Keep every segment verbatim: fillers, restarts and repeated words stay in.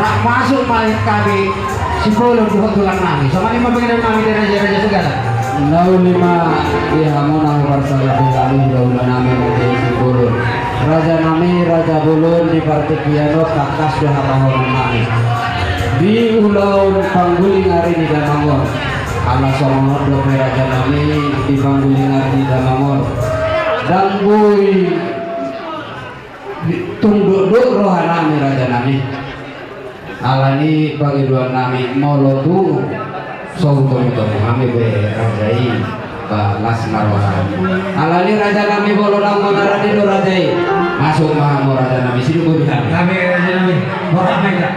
Masuk ma hami Simbolon dohot tulang nami. Songon i ma pangidoan nami di raja-raja segala. Na uli ma di hamu na huparsangap hami hulahula nami raja i Simbolon. Raja nami, raja bolon, di partingkian on tangkas do hatahonon nami. Di ulaon pangguling ari ni damang on. Ala songon on dope raja nami di pangguling ari ni damang on. Ndang boi tung dokdok roha nami raja nami. Alani pangidoan nami molo tung so hutong-hutong hami be raja i, ba las ma roha. Alani raja nami molo ndang mangarani do raja i. Masuk ma hamu raja nami, sidung boi hami. Nami raja nami. Boha ma ida.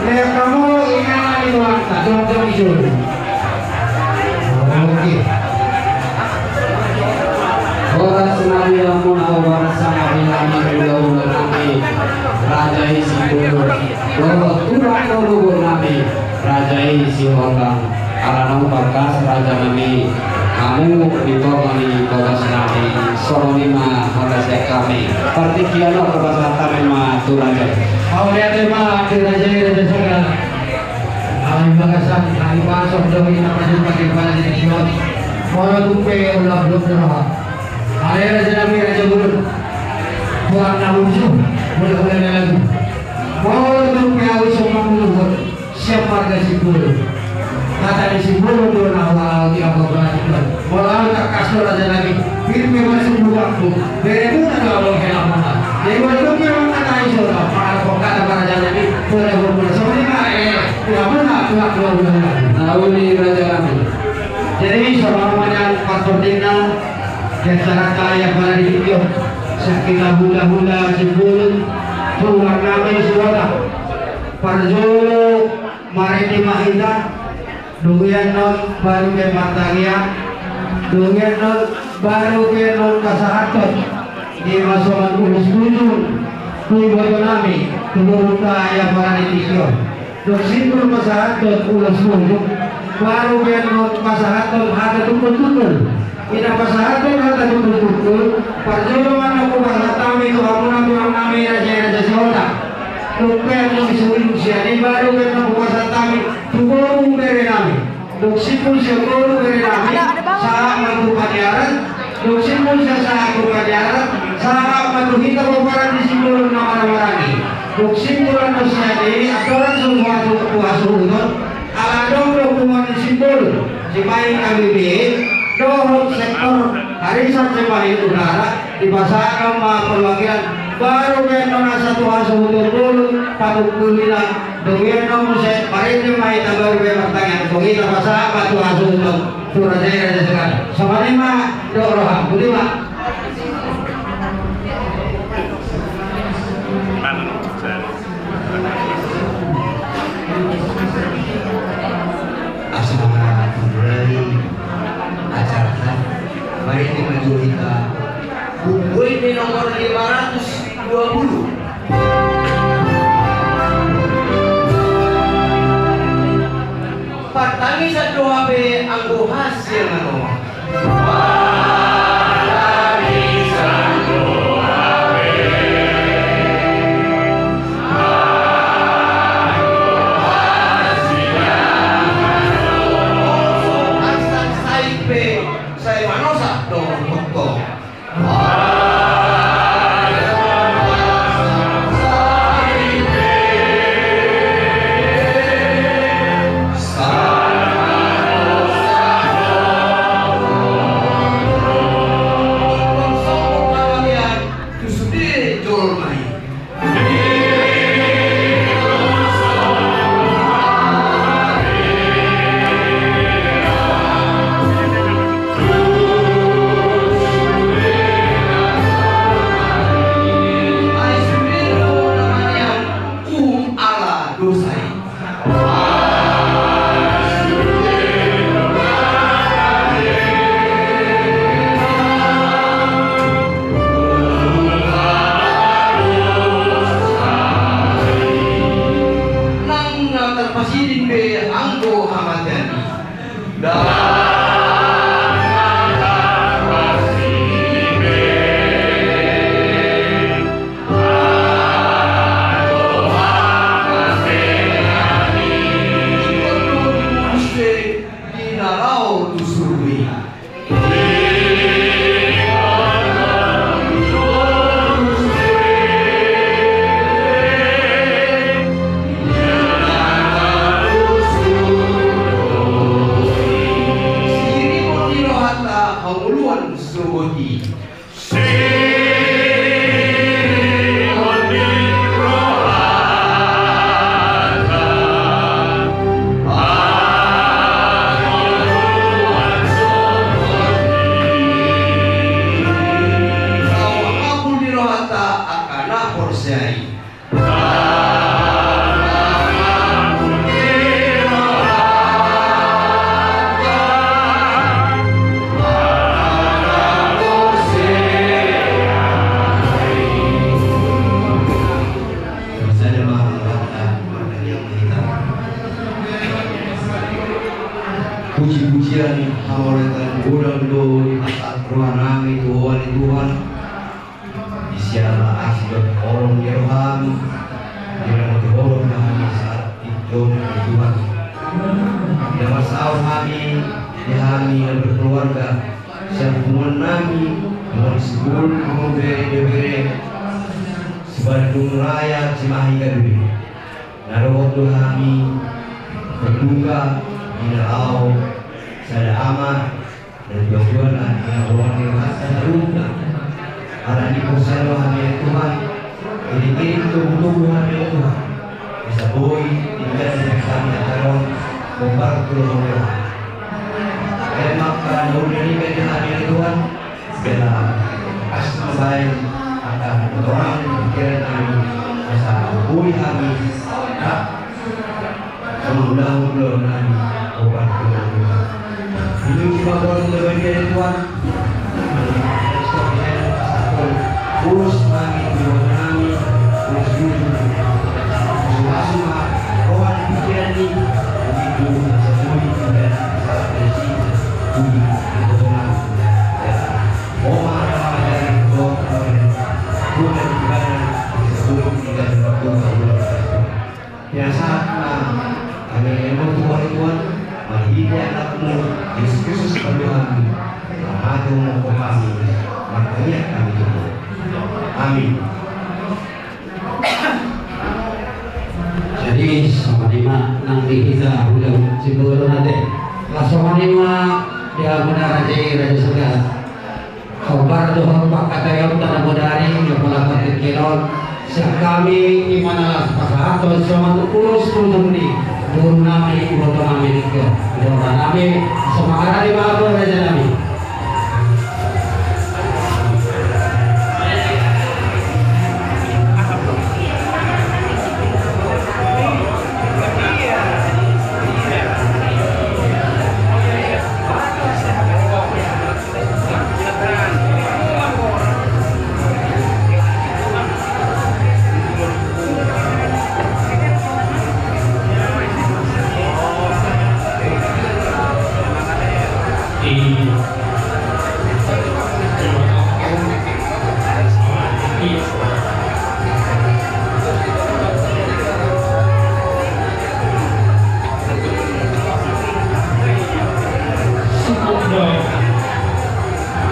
Lehon hamu inganan ni Tuhanta, jongjong i jolo. Oke. Horas ma di hamu na huparsangap hami hulahula nami, raja i Simbolon, dohot tulang loloan nami, raja i Sihotang. Ala naung tangkas raja nami, hamu di tonga ni bagas nami, songon i ma hata sian hami. Partingkian on hupasahat hami ma tu raja. Mauliate ma di raja i, raja saga. Ala di bagasan hami pasu do i na pasu pake pala di tingki on. Molo tung pe ulaon dohot roha. Alai raja nami, raja bolon, tulang na burju, hulahula na lagu. Molo tung pe ahu so mangulahon sian marga Simbolon, hata ni Simbolon do na hulaon di angka partingkian. Molo ahu tangkas do raja nami, pir pe marsumbu bangku, beremuna do abang helamuna. Jadi molo tung pe mangkatai so na, mangalaphon hata ma raja nami, pura-pura songon i ma, eh, helamuna, tulang, tulang, tulang. Na uli raja nami. Jadi songon i ma nian parpordingna di acaranta i apala di tingki on. Sian hita hulahula Simbolon, tulang nami Sihotang. Parjolo marende ma hita, dung i annon baru be martangiang, dung i annon baru be annon pasahathon i ma songon ulos tujung tu iboto nami, tu borunta i apala di tingki on. Dung simpul pasahathon ulos tujung, baru be annon pasahathon hata tungkol-tungkol. Ina pasahathon hata tungkol-tungkol, parjolo ma annon hupasahat hami tu hamuna tulang nami raja i, raja Sihotang. Dung pe annon so dung sian i baru be annon hupasahat hami tu boru bere nami. Dung simpul sian boru bere nami, sahat ma tu paniaran. Dung simpul sian sahat tu paniaran, sahat ma tu hita pomparan ni Simbolon na marhahamaranggi. Dung simpul annon sian i, andorang so tu hasuhuton, ala adong do punguan ni Simbolon, Cimahi K B B, dohot sektor Harisan Cimahi Utara, dipasahat ma parwakilan, baru be annon asa tu hasuhuton bolon, patungkilna. Dung i annon muse marende ma hita baru be martangiang, dung i tapasahat ma tu hasuhuton tu raja i, raja saga. Songon i ma dohot roham, boti ma. Asa mulai acaranta, marende ma jolo hita. Buku ini nomor lima ratus dua puluh. Sirimun ni rohanta hangoluan sogot i. Hangoluan ni rohanta angka na porsea i. Puji-pujian hamauliateon godang do dipasahat rohanami tu Ho ale Tuhan. Di siala asi dohot holong ni roham, diramoti Ho do hami sahat tingki on, ale Tuhan. Diramoti Ho hami, di hami na berkeluarga, sian punguannami, punguan Sibulan, punguan bere-bere, Sibandung Raya, Cimahi Gadung. Na dohot do hami berduka di na laho sada ama. Dan tujuan na hinaholongan ni rohanta saluhutna. Alani porsea do hami ale Tuhan, iring-iring togu-togu hami ale Tuhan. Asa boi tinggal di hami na taruan, hombar tu lomo ni roha. Ema angka na uli ni hami ale Tuhan, jala kasih baen angka torang pikiran hami, asa boi hami rap. Songon ulaon do nami opat puluh lima. Ini cuma buat untuk bagian Tuhan. Urus nami, jiwa nami, urus hidup nami. Masuk roha pikiran ni, begitu, semua ini tidak bisa. Oma, ada apa dari Tuhan? Bukan ibadah, semua tidak berdoa. Pinasahat ma hami on tu Ho ale Tuhan, marhite Anakmu Jesus Kristus Tuhan nami, marhite ma hami, martangiang hami tu Ho. Amin. Jadi songon i ma nang di hita ulaon Sibolon ate. Laos songon i ma di hamuna raja i, raja i, raja i. Hombar dohot pangkataion na bodari, di pola patik kelon. Sian hami ima na laos pasahathon songon ulos tutur ni boru nami, iboto nami, ningku. Di roha nami, songon i ma, raja nami.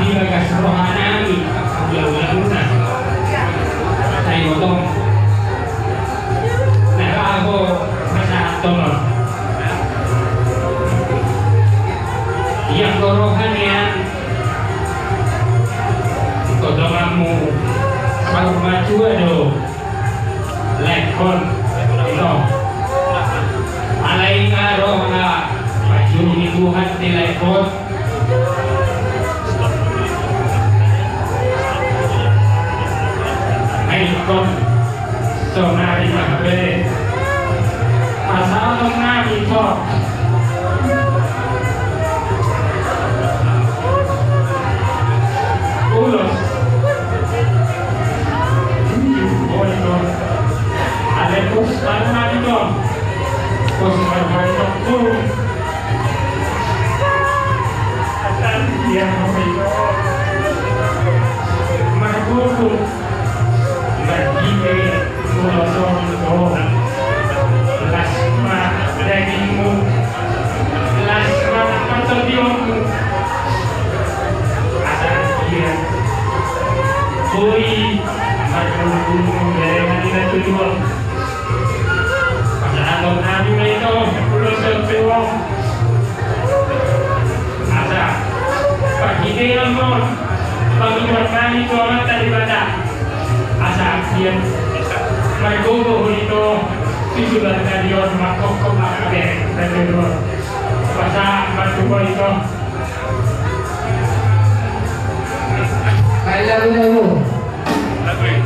Di bagas roha nami, ulaonmuna. Sai motong. Nah, ahu pasahathon. Ia roha nian. Iko donganmu. Baru matua do. Lehon, ito. Alai nga roha, pajuru ni Tuhan dilehon. Ai ito, sonari ma be. Pasahaton nami ito. Ulos. Oi, ito. Ale pos, baru nami ito. Pos, baru nami ito. Dengan mos, pangidoan nami tu Amanta Debata. Asa sian margogo holi to, tujuan tadi on markokko makabe, tadi on. Pasahat ma tu ho ito. Baik, lagu, lagu.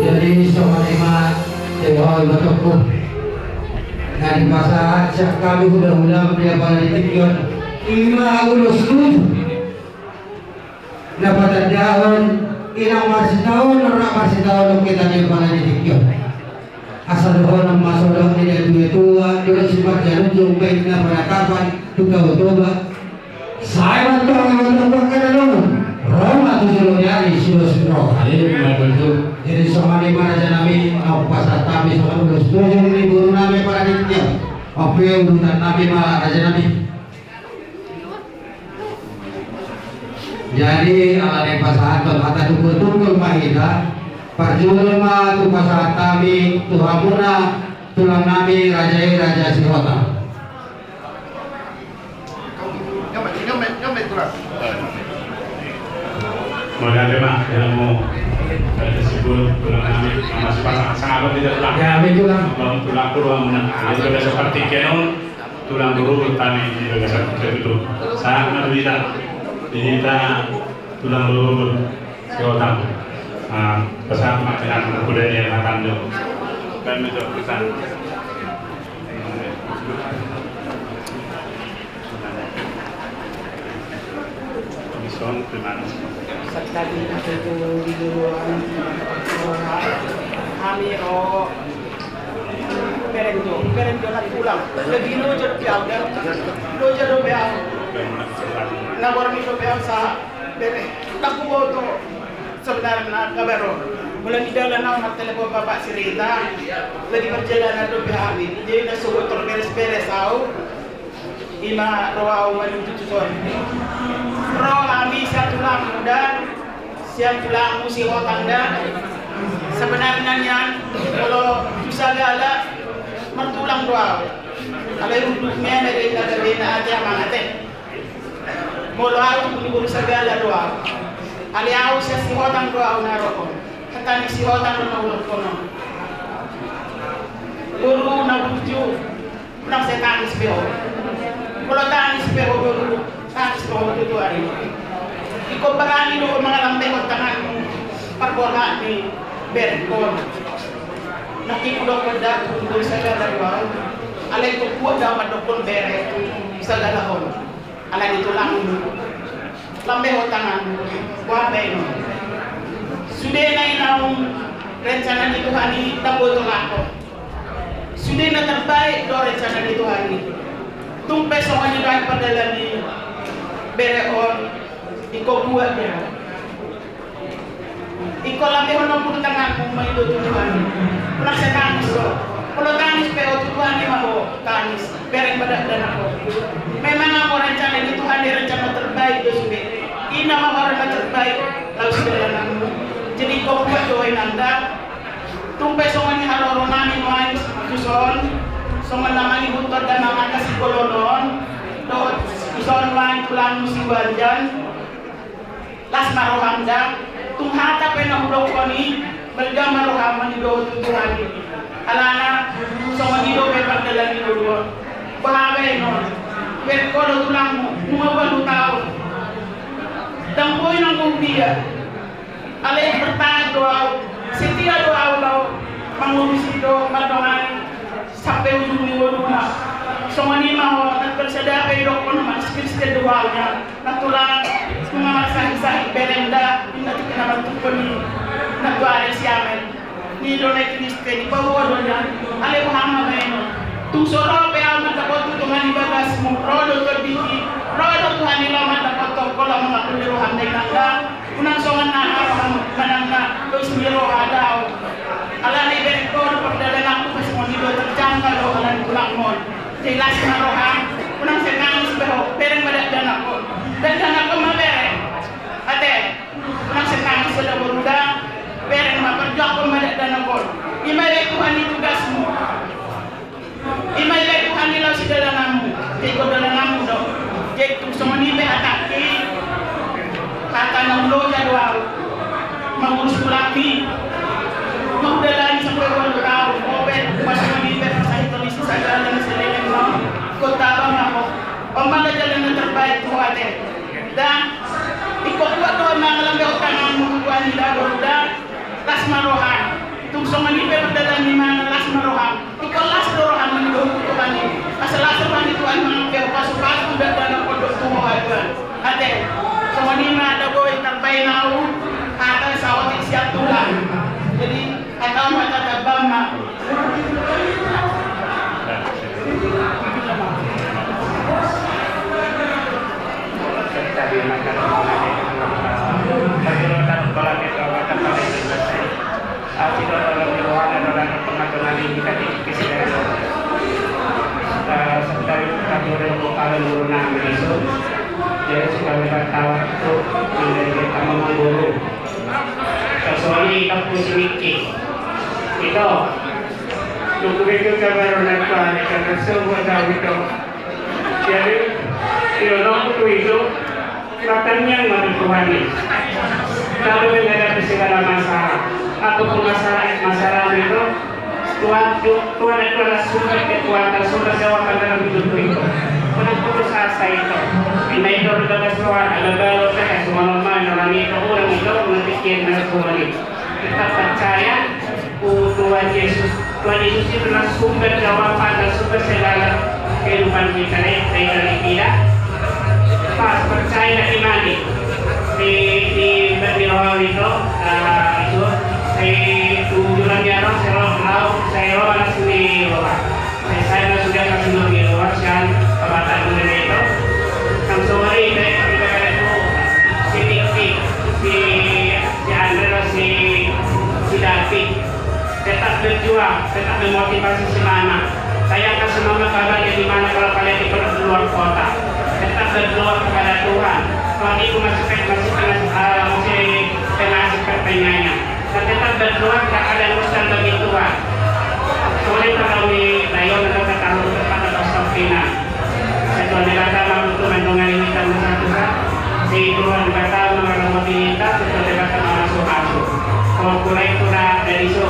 Jadi songon i ma, Tuhan, ibotongku. Na dipasahat sian hami hulahula di apala di tingki on, ima ulos tujuh. Na patandahon inang marsitaon, rap marsitaon on hita di apala di tingki on. Asa dohonon ma songon nidok ni natuatua, dohot siparjolo jombai na panatapan tu Tao Toba. Sai mantong, mantong, mantong, mantong. Ro ma tu jolo ni ari sudos ni roha. Jadi songon i ma raja nami, na hupasahat hami songon ulos tujuh ni boru nami Praditya. Ope udutan nami ma raja nami. Jadi ala ni pasahaton hata tungkol-tungkol ma hita, parjolo ma tu pasahat hami tu hamuna tulang nami raja i, Raja Sihotang. Mauliate ma, ya mo. Ada sebut tulang nami, nama sepasang, sangat tidak tulang. Ya, betul lah. Bang tulang purwa menang. Itu udah seperti kenon, tulang dulu bertani di bagasan kita itu. Sangat tidak. Ini kita tulang dulu, Sihotang. Ah, pesan makanan kuda dia makan dulu. Kami tuh pesan. Santabi na tutu di duluan. Hami ro bereng do, bereng do na tulang. Lebih loja do pe au, loja do pe au. Na borngin do pe au sa bereng. Taku boto. Sebenarna kabar on. Mula di dalan au martelepon Bapak Sirita. Lagi perjalanan do pe hami. Jadi na so boi terberes-beres au. Ima ro au manunjukon. Ro hami sian tulangmu da, sian tulangmu Sihotang da. Sebenarna nian, molo tu Sagala martulang do au. Alai unduk memere ina gabena ate amang ate. Molo au tu boru Sagala do au. Alai au sian Sihotang do au na ro on. Hata ni Sihotang do na hudokkon on. Boru na burju. Unang sai tangis be ho. Molo tangis be ho, boru, tangis be ho tu Tuhan i. Ingkon barani do mangalambehon tanganmu parborhat ni berengkon. Nangkin hudokkon da tu boru Sagala do au. Alai ingkon kuat do au mandokkon bere tu Sagala on. Ala ni tulangmu. Lambehon tanganmu. Boha baenon? Sude na i naung rencana ni Tuhan i, dang boi tolak ho. Sude na terbaik do rencana ni Tuhan i. Tung pe songon i do pardalanan ni bere on, ingkon kuat do. Ingkon lambehon hamu do tanganmu mangido tu Tuhan i. Unang sai tangis ho. Molo tangis pe ho tu Tuhan i ma ho tangis. Bereng ma dakdanak ho. Memang hamu rencana ni Tuhan i rencana terbaik do sude. I na ma ho na terbaik laho sidalananmu. Jadi ingkon kuat do ho inang da. Tung pe songon i haroro nami nuaeng tu son. Songon na mangihuthon damang angka sipolonon. Dohot tu son nuaeng tulangmu si Banjan. Las ma roham da, tung hata pe na hudokkon i, balga ma roham mangido tu Tuhan i. Alana, songon i dope pardalanan ni ngolu on. Boha baenon, bereng ho do tulangmu, nunga ualu taon. Dang boi nang hudia. Alai bertahan do au, setia do au laho mangurusi do mardongan i. Sampe ujung ni ngoluna. Songon i ma ho, na bersada pe idokkon ma si Kristen do au nian. Na tulang, nunga marsahit-sahit bereng da, inna tingki na manungkun i. Na tuari si Amen. Ni do na i Kristen, i paboa do nian. Alai boha ma baenon. Tung so ro pe au mandapot tu tonga ni bagasmu, ro do tondingki, ro do Tuhan i laho mandapothon ho laho mangapuli roham da inang da. Unang songon na aha roham manang na dos ni roha da au. Alana ibereng ho do pardalananku pe songon i do terjangkau do ala ni tulangmon. Jadi las ma roham, unang sai tangis be ho, bereng ma dakdanak on. Dakdanak on ma bereng. Ate, unang sai tangis sada boru da, bereng ma, perjuangkon ma dakdanak on. Ima ibaen Tuhan i tugasmu. Ima ibaen Tuhan i laho sidalananmu, jadi ingkon dalananmu do. Jadi tung songon i pe hatangki, hata na loja do au mangurus tulangmi. Nunga hudalani sampe ualu taon, ope, pas songon i pe pasahiton ni si Sagala na saleleng ma. Ingkon taba ma ho. On ma na jalan na terbaik tu ho ate. Da, ingkon kuat do ho mangalambehon tanganmu tu Tuhan i da boru da. Las ma roham. Tung songon i pe pardalanan ni imana, las ma roham. Ingkon las do roham mangido tu Tuhan i. Asa las roha ni Tuhan mangalambehon pasu-pasu tu dakdanak on dohot tu ho haduan. Ate, songon i ma da boi tarbaen au hata saotik sian tulang. Jadi hata on hata taba ma. Jadi sudah lewat tawar tu menjadi tamu guru. Songon i, Tampu si Miki. Ito. Nunga bege kabar on, na tuari, karena semua tahu ito. Jadi, ito nonton tu ito. Pertanyaan mari Tuhan i. Kalau menghadapi segala masalah, apapun masalah, masalah itu, Tuhan, Tuhan itu adalah sumber kekuatan, sumber jawaban dalam hidup itu. Pernah putus asa itu. Ini itu berbagai suara, ada baru, ada semua normal, dalam itu, orang itu, orang pikir, dan semua ini. Tetap percaya, oh, Tuhan Yesus. Tuhan Yesus itu adalah sumber jawaban dan sumber segala kehidupan kita, ya, kita ini tidak. Pas percaya, imani. Di, di, di roha ito, ah, ito, sai tu joloan ni ari, sai ro, ro, sai ro anak ni roha. Sai, sai na suda kasih ni roha sian pamatan ni ito. Langsung ari, baik, baik, itu, si Diki, si, si Andre, si, si David. Tetap berjuang, tetap memotivasi semangat. Saya akan semangat, Bapak, di mana kalau kalian di luar kota. Tetap berdoa kepada Tuhan. Tuhan itu masih, masih, masih, eh, masih pengasih karunia-Nya. Dan tetap berdoa, tak ada yang mustahil bagi Tuhan. Soalnya kalau di Lion ada kata, tetap ada pastor Pina. Sai Tuhan Debata ma mandongani hita masa tua. Sai Tuhan Debata ma mangaramoti hita, sai Tuhan Debata ma mamasu-masu. Kalau kurang itu na dari so,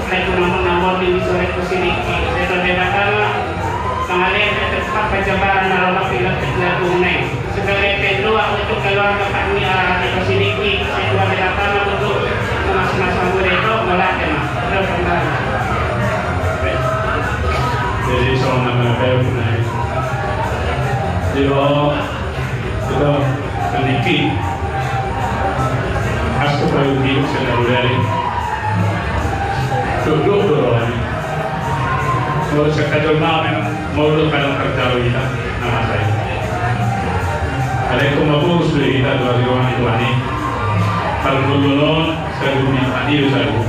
sai Tuhan Debata ma mangaramoti hita, sai Tuhan Debata ma mangalehon hita tu panjabaran na lomak pilak pilak umne. Sebagai pendoa untuk keluarga kami, eh, di Sidiki, sai Tuhan Debata ma tutu mamasu-masu hamu, Dae, tu mauliate ma. Terus kembali. Jadi, songon na mangatai umna i. Jadi, oh, ito, Sidiki. Astu payu di sana budari. Duduk dulu, ani. Kalau sekadar mau, memang mau dulu kadang terjauh kita, nama saya. Ada yang mau bagus dari kita, dua ribu orang itu, ani. Kalau dulu, saya dulu, ani, saya dulu.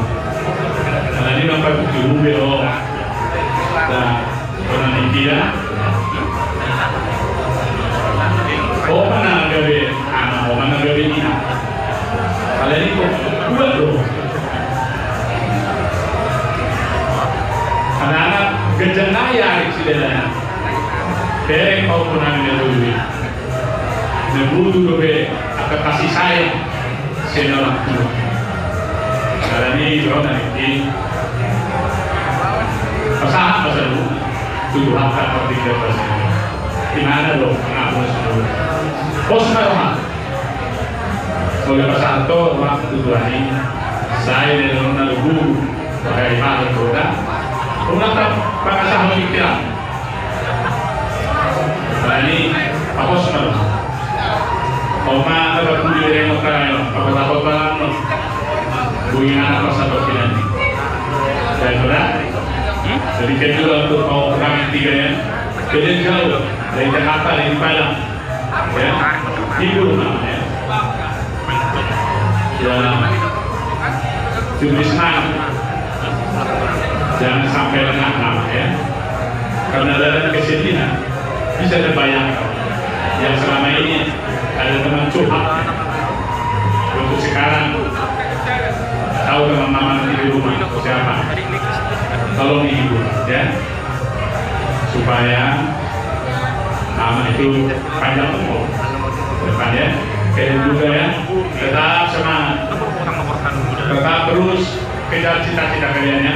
Karena ini nampak tujuh ribu, oh. Nah, pernah mikir, ya? Oh, mana gabe anak, oh, mana gabe ina. Kalau ini kok, dua, loh. Anak-anak, gajah naya, si Dela. Bere, kau pernah ngeluh. Nebutu dope angka kasih sayang sian orang tua. Alani i do na ningki. Pasahat ma saluhutna tu Tuhanta partingkian pasahat. Di mana do pengakuan saluhut? Pos ma roha. Molo pasahat do roha tu Tuhan i. Sai na nona lobu. Pakai pahat do da. Unang ta pangasahon pikiran. Alani, pos ma roha. Oma, apa pudi remo kayo, apa takut barang no. Bui anak pas apa pinani. Dan berat. Jadi kedua untuk kau kami tiga ya. Jadi jauh dari Jakarta, dari Padang. Ya, hibur namanya. Ya, curi semangat. Jangan sampai lengah nama ya. Karena dalam kesedihan bisa terbayangkan yang selama ini ada teman curhat. Untuk sekarang tahu teman mama nanti di rumah siapa. Tolong dihibur ya. Supaya nama itu panjang umur ke depan ya. Kalian juga ya, tetap semangat, tetap terus kejar cita-cita kalian ya.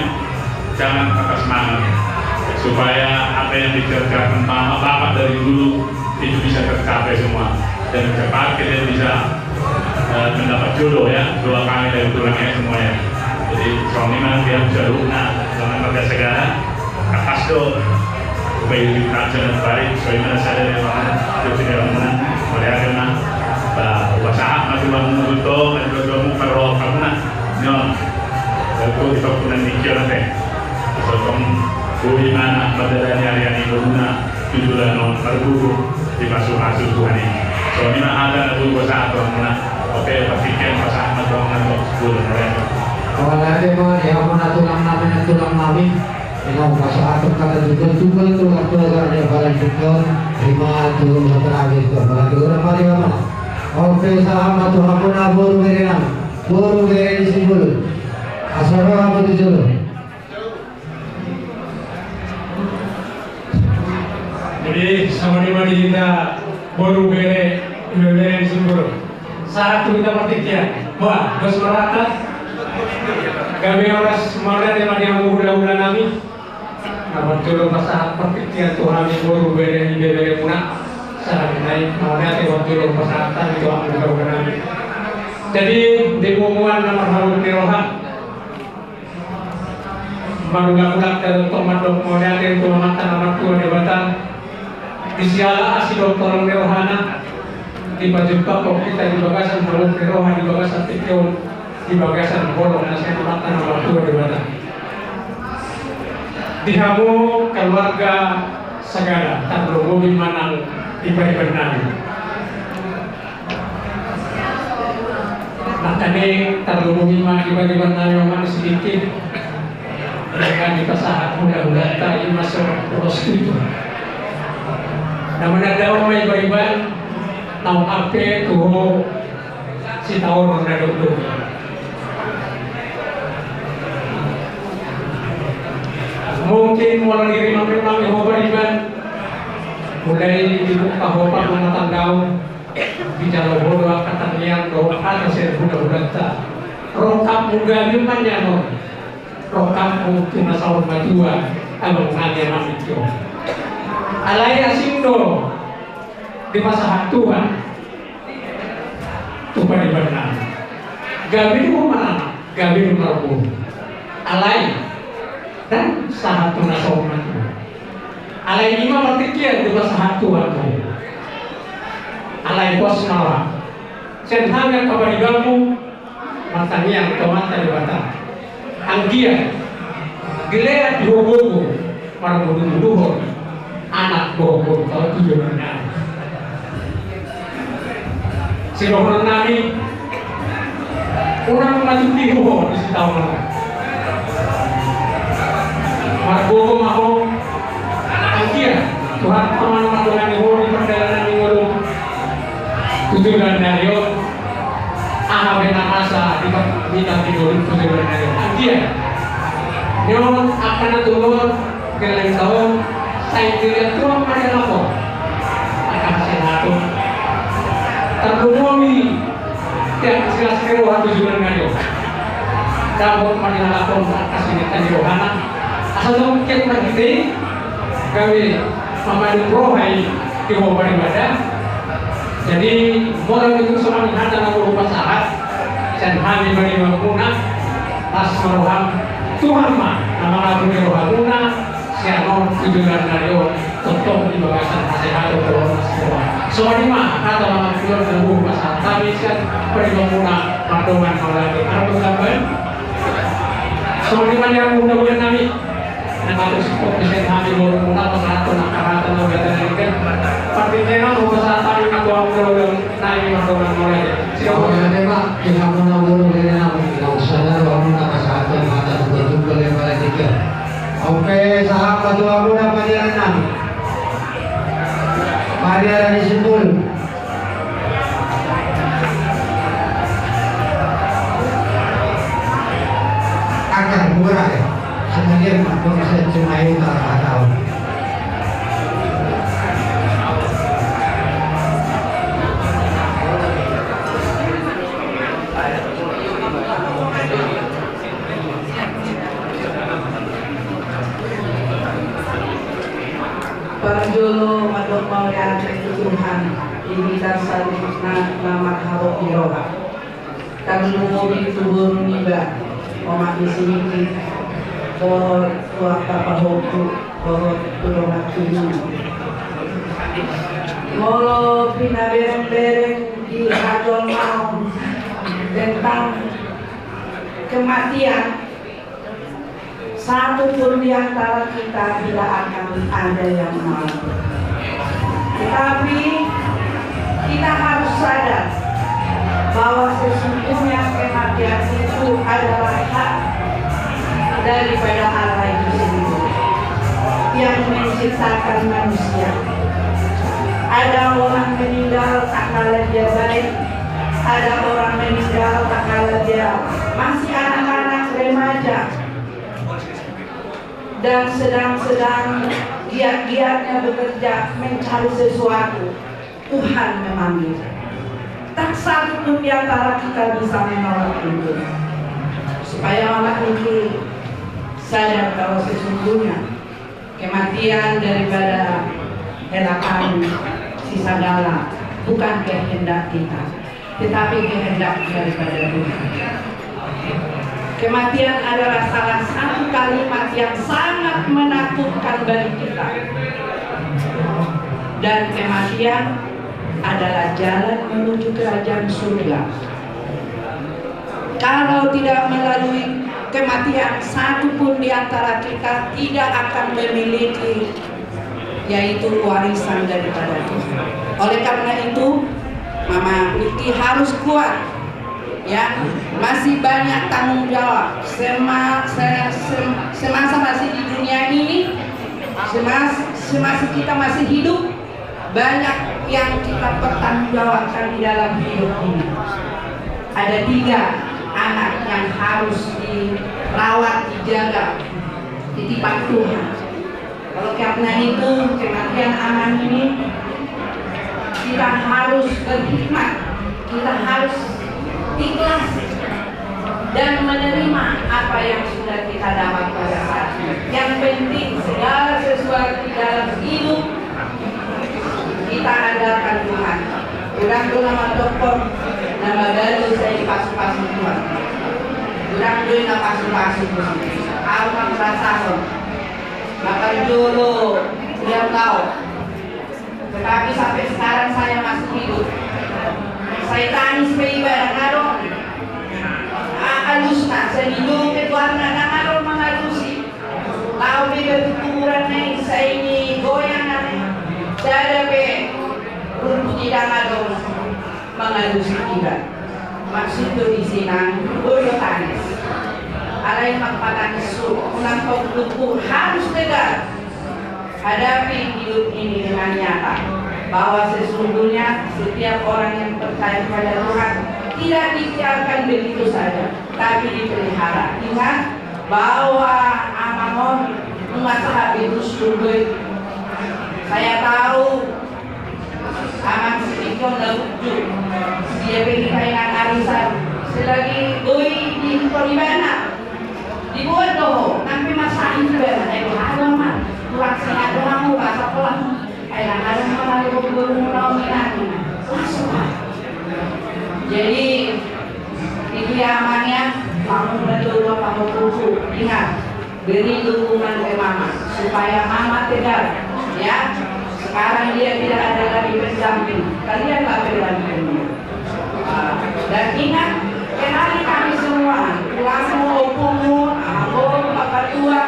Jangan patah semangat, supaya apa yang dikerjakan mama bapak dari dulu itu bisa tercapai semua dan cepat kalian bisa eh, mendapat jodoh ya, doa kami dari tulangnya semuanya. Jadi suami mana dia bisa luhut na, jangan pakai segala. Kapas do. Bayu juta jangan balik, suami mana sadar ya mana. Itu tidak mana. Mari ada na. Ba, upasahat ma Tuhan mu tutu, kan dua-dua mu perlu kamu na. Nyo. Aku di pakunan mikir nanti. Sotong bui mana, pada dari hari-hari dulu na. Tujuan on marguru dipasu-pasu Tuhan i. Songon i ma hata na boi pasahat tu hamuna. Oke, pasahat ma tu hamuna tu. Mauliate ma di hamuna tulang nami, tulang nami. Inang pasahat hata tutu, tutu, tutu, tutu, tutu, tutu, tutu. Oke, sahat ma tu hamuna boru bere nami. Boru bere ni Simbolon. Asa ro hamu tu jolo. Jadi songon i ma di hita boru bere, bere ni Simbolon. Sahat tu hita partingkian. Wah, dos marata. Gabe horas, mauliate ma di hamu hulahula nami. Na parjolo pasahat partingkian tu hami boru bere ni bebere muna. Sahat nai, mauliate parjolo pasahat hami tu hamu hulahula nami. Jadi di punguan na marhabot ni roha. Marulak-ulak da tong mandok mauliate tu Amanta na martua Debata. Di siala asi dohot holong ni rohana. Dipajumpangkon hita di bagasan holong ni roha, di bagasan tingki on, di bagasan holong na sian Amanta na martua Debata. Di hamu keluarga sagala, tarlumobi ma nang di pariban nami. Nangkaning tarlumobi ma di pariban nami, Amang Sidiki. Dengan dipasahat hulahulanta i ma so ulos tutu. Na manandaon ma ibariban naung ampe tu ho sitaonon na dokdok. Mungkin molo dirimang-rimang ho bariban, mulai dibuka ho parrumatanggaon, dijalo ho do angka tangiang dohot hata sian hulahulanta. Rongkapmu gabe ma nian on. Rongkapmu tu na saur matua, abang nami, amang nami tio. Alai asing do dipasahat Tuhan tu pariban nami. Gabe do ho maranak, gabe do marboru. Alai ndang sahat tu na saur matua. Alai i ma partingkian dipasahat Tuhan tu ho. Alai pos ma roham. Sian hami angka paribanmu, martangiang tu Amanta Debata. Anggiat dilean di ho gogo marboruboruhon anak boru-boru tau tu joloan ni ari. Sidohonon nami, unang majuti ho di sitaonon. Margogo ma ho. Anggiat Tuhanta ma na mandongani ho di pardalanan ni ngolum tu joloan ni ari on. Aha pe na masa di pa-, di ngolum tu joloan ni ari on. Anggiat nion angka na tolu on, gellengta on, sai dilehon Tuhan ma di halak on angka hasehaton. Tarlumobi tiap silas ni roha tu joloan ni ari on. Dapot ma di halak on angka sinenta ni rohana. Asa tung tiap marhite gabe mamadung roha i di ho pariban. Jadi molo dung songon i hata na hupasahat sian hami paribanmuna, las ma roham, Tuhan ma na mangapuli rohamuna sian on tu joloan ni ari on, tongtong di bagasan hasehaton dohot las ni roha. Songon i ma hata mangampulon na hupasahat hami sian paribanmuna mardongan mauliate. Argo gambaran. Songon i ma nian, unda-unda nami. Na matusi kopi sen hami boru muna pasahaton angka hata na ugatan na ingkon. Partingkian on hupasahat hami ma tu hamu boru nami mardongan mauliate. Sida boru. Mauliate ma di hamuna boru nami, na sada rohamuna pasahaton hata tuba-tuba lebar aja. Oke, sahat ma tu hamuna pariaran nami. Pariaran ni Simpul. Angka mura ya. Sebagian mah gua bisa cuma itu tahu. Parjolo mandok mauliate tu Tuhan, di hita saluhutna na marhabot ni roha. Tarlumobi tu boru niba, omak ni si Miki, dohot tu angka pahompu, dohot tu dongan tubuna. Molo pinabereng-bereng di hajolmaon tentang kematian, satu pun di antara kita tidak akan ada yang mau. Tetapi kita harus sadar bahwa sesungguhnya kematian itu adalah hak daripada Allah itu sendiri yang menciptakan manusia. Ada orang meninggal tak kala dia baik, ada orang meninggal tak kala dia masih anak-anak remaja, dan sedang-sedang giat-giatnya bekerja mencari sesuatu, Tuhan memanggil. Tak satu pun di antara kita bisa menolak itu. Supaya omak niki sadar bahwa sesungguhnya kematian daripada hela kami, si Sagala, bukan kehendak kita, tetapi kehendak daripada Tuhan. Kematian adalah salah satu kalimat yang sangat menakutkan bagi kita. Dan kematian adalah jalan menuju kerajaan surga. Kalau tidak melalui kematian, satu pun di antara kita tidak akan memiliki, yaitu warisan daripada Tuhan. Oleh karena itu, Mama Niki harus kuat, ya. Masih banyak tanggung jawab. Sema-, se-, sem-, semasa masih di dunia ini, semas-, semasa kita masih hidup, banyak yang kita pertanggungjawabkan di dalam hidup ini. Ada tiga anak yang harus dirawat, dijaga, titipan Tuhan. Oleh karena itu, kematian Amang ini, kita harus berhikmat, kita harus ikhlas dan menerima apa yang sudah kita dapat pada saat ini. Yang penting, segala sesuatu di dalam hidup kita andalkan Tuhan. Godang do na mandokkon, na magalu sai dipasupasu Tuhan. Godang do i na pasupasu Tuhan. Au mangrasahon na parjolo dia tahu. Tetapi sampai sekarang saya masih hidup. Sai tangis pe iba, ndang adong a-, alusna, sai dijou pe goarna, ndang adong mangalusi. Laho pe iba tu kuburan na i, sai nigoyang na i. Sada pe rumput i ndang adong mangalusi iba. Maksud do disi, Inang, boi do tangis. Alai manghatangis, unang paulungku, harus tegar. Hadapi hidup ini dengan nyata, bahwa sesungguhnya setiap orang yang percaya kepada Tuhan tidak dibiarkan begitu saja, tapi dipelihara. Ingat bahwa Amang on nunga sahat di Gus Dur do i. Saya tahu Amang Sidiki on na burju. Dia pe di kainan arisan. Selagi do i di Huta Ribana, diboan do ho, nang pe marsahit iba, eh, boha do, Amang? Kurang sehat do ho, bahasa pelang. Eh, ndang adong mangalusi boru-boru muna on, Inang. Langsung, Pak. Jadi, itu ya, Amang, ya. Mama, betul, Bapak, Bapak, Ibu. Ingat, beri dukungan ke Mama, supaya Mama tegar, ya. Sekarang dia tidak ada lagi pendamping. Kalianlah pendampingnya. Dan ingat, kenali kami semua, tulangmu, ompumu, amangboru, bapak tua,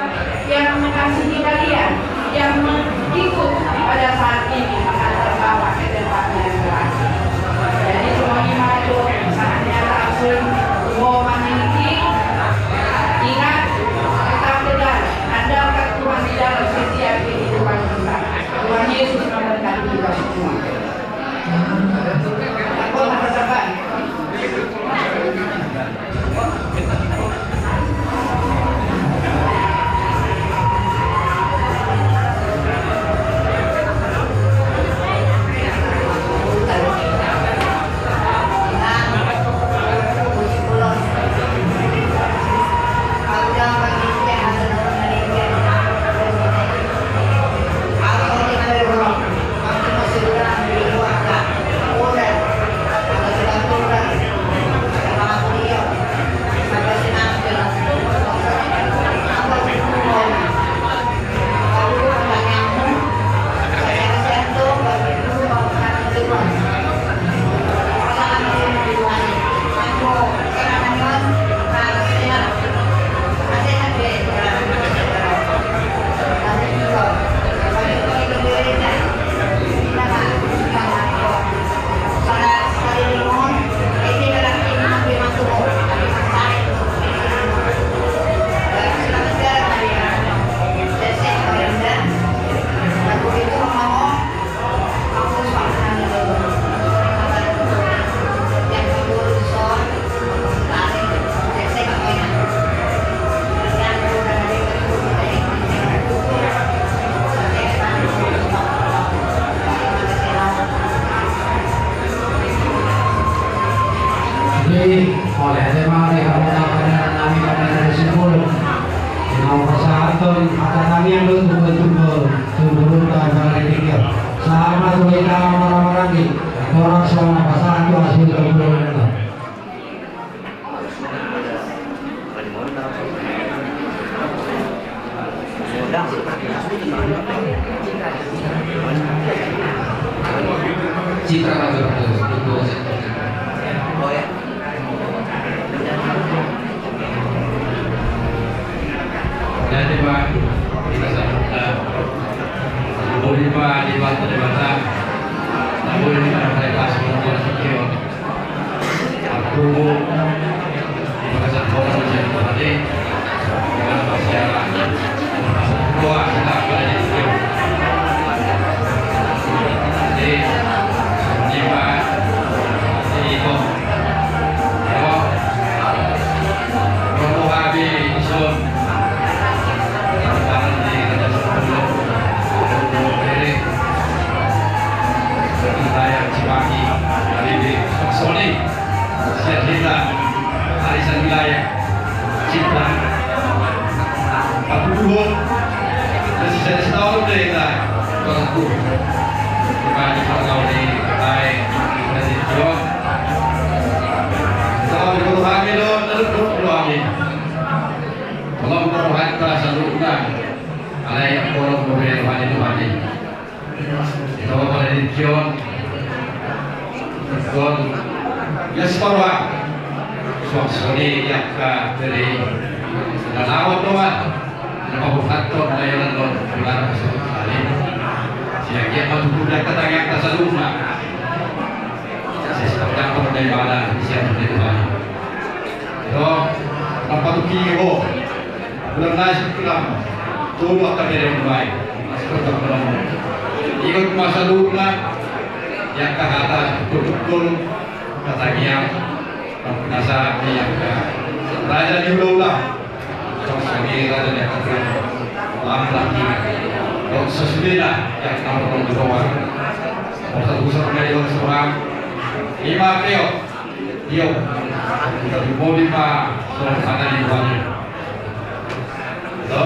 yang mengasihi kalian, yang mengikut pada saat ini mengantar Bapak ke tempat yang terakhir. Jadi, semuanya maju, saatnya langsung, mau memiliki, ingat, tetap tegar, andalkan Tuhan di dalam setiap kehidupan kita. Tuhan Yesus memberkati kita semua. Jadi, oleh tema di haruna pada nami pada dari Sipul. Dengan pasahaton hata tangiang do tumbuh-tumbuh, tumbuh-tumbuh dari tiga. Sama tu kita marah-marah di orang sama pasahat tu hasil tumbuh. Citra Raja Raja. Jadi, Pak, kita sama-sama. Boleh, Pak, di waktu di mata. Boleh, Pak, saya kasih nomor video. Aku Soni, sian hita, arisan wilayah, Cipta, Patuduhon, dan sisa-sisa tahun deh kita, Tuanku. Kita di Pangkau di Bae, kita di Jog. Kita di Pangkau di Jog, kita di Pangkau di Jog. Tolong berdoa kita seluruhnya. Alai tolong berdoa Tuhan itu mati. Ito, pala di John. John. Ya, separuh. Suang soni, ya, ka, dari. Sudah lawat doang. Kenapa bukan tuh, layanan lo, bukan masuk kali. Siang dia mau tutup dia ketanya kita seluruhnya. Saya sepakat pun dari mana, siapa dari mana. Ito, nampak tuh kiri, oh. Bulan nasi tulang, tulang kami yang baik. Ikut masa luna, yang kahata, betul-betul, kata dia, nasa, yang ke, raja di ula-ula, sosok raja di ula-ula, lambat, sosok sesudena, yang kamu di bawah, sosok pusat dari orang seorang, lima keo, Io, tarlumobi ma songon hata ni Tuhan i. To,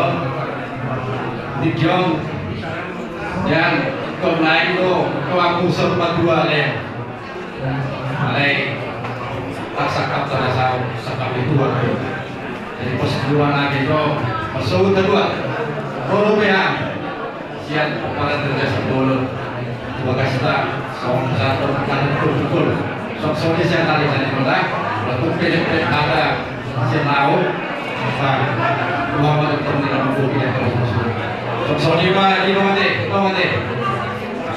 di John, Jan, tong naeng do, tong aku serba dua le. Alai, tak sakap tak asau, sakap di Tuhan. Jadi pas dua lagi do, pas dua. Tolu be ha. Sian para kerja sebelum bagasta, song satu, kan betul-betul. Sok soni sian tadi, tadi, kota. Waktu pendek-pendek kata, sian laut. Nah, dua malam pun tidak mampu kita kalau musuh. Sok soni ma, di mate, di mate.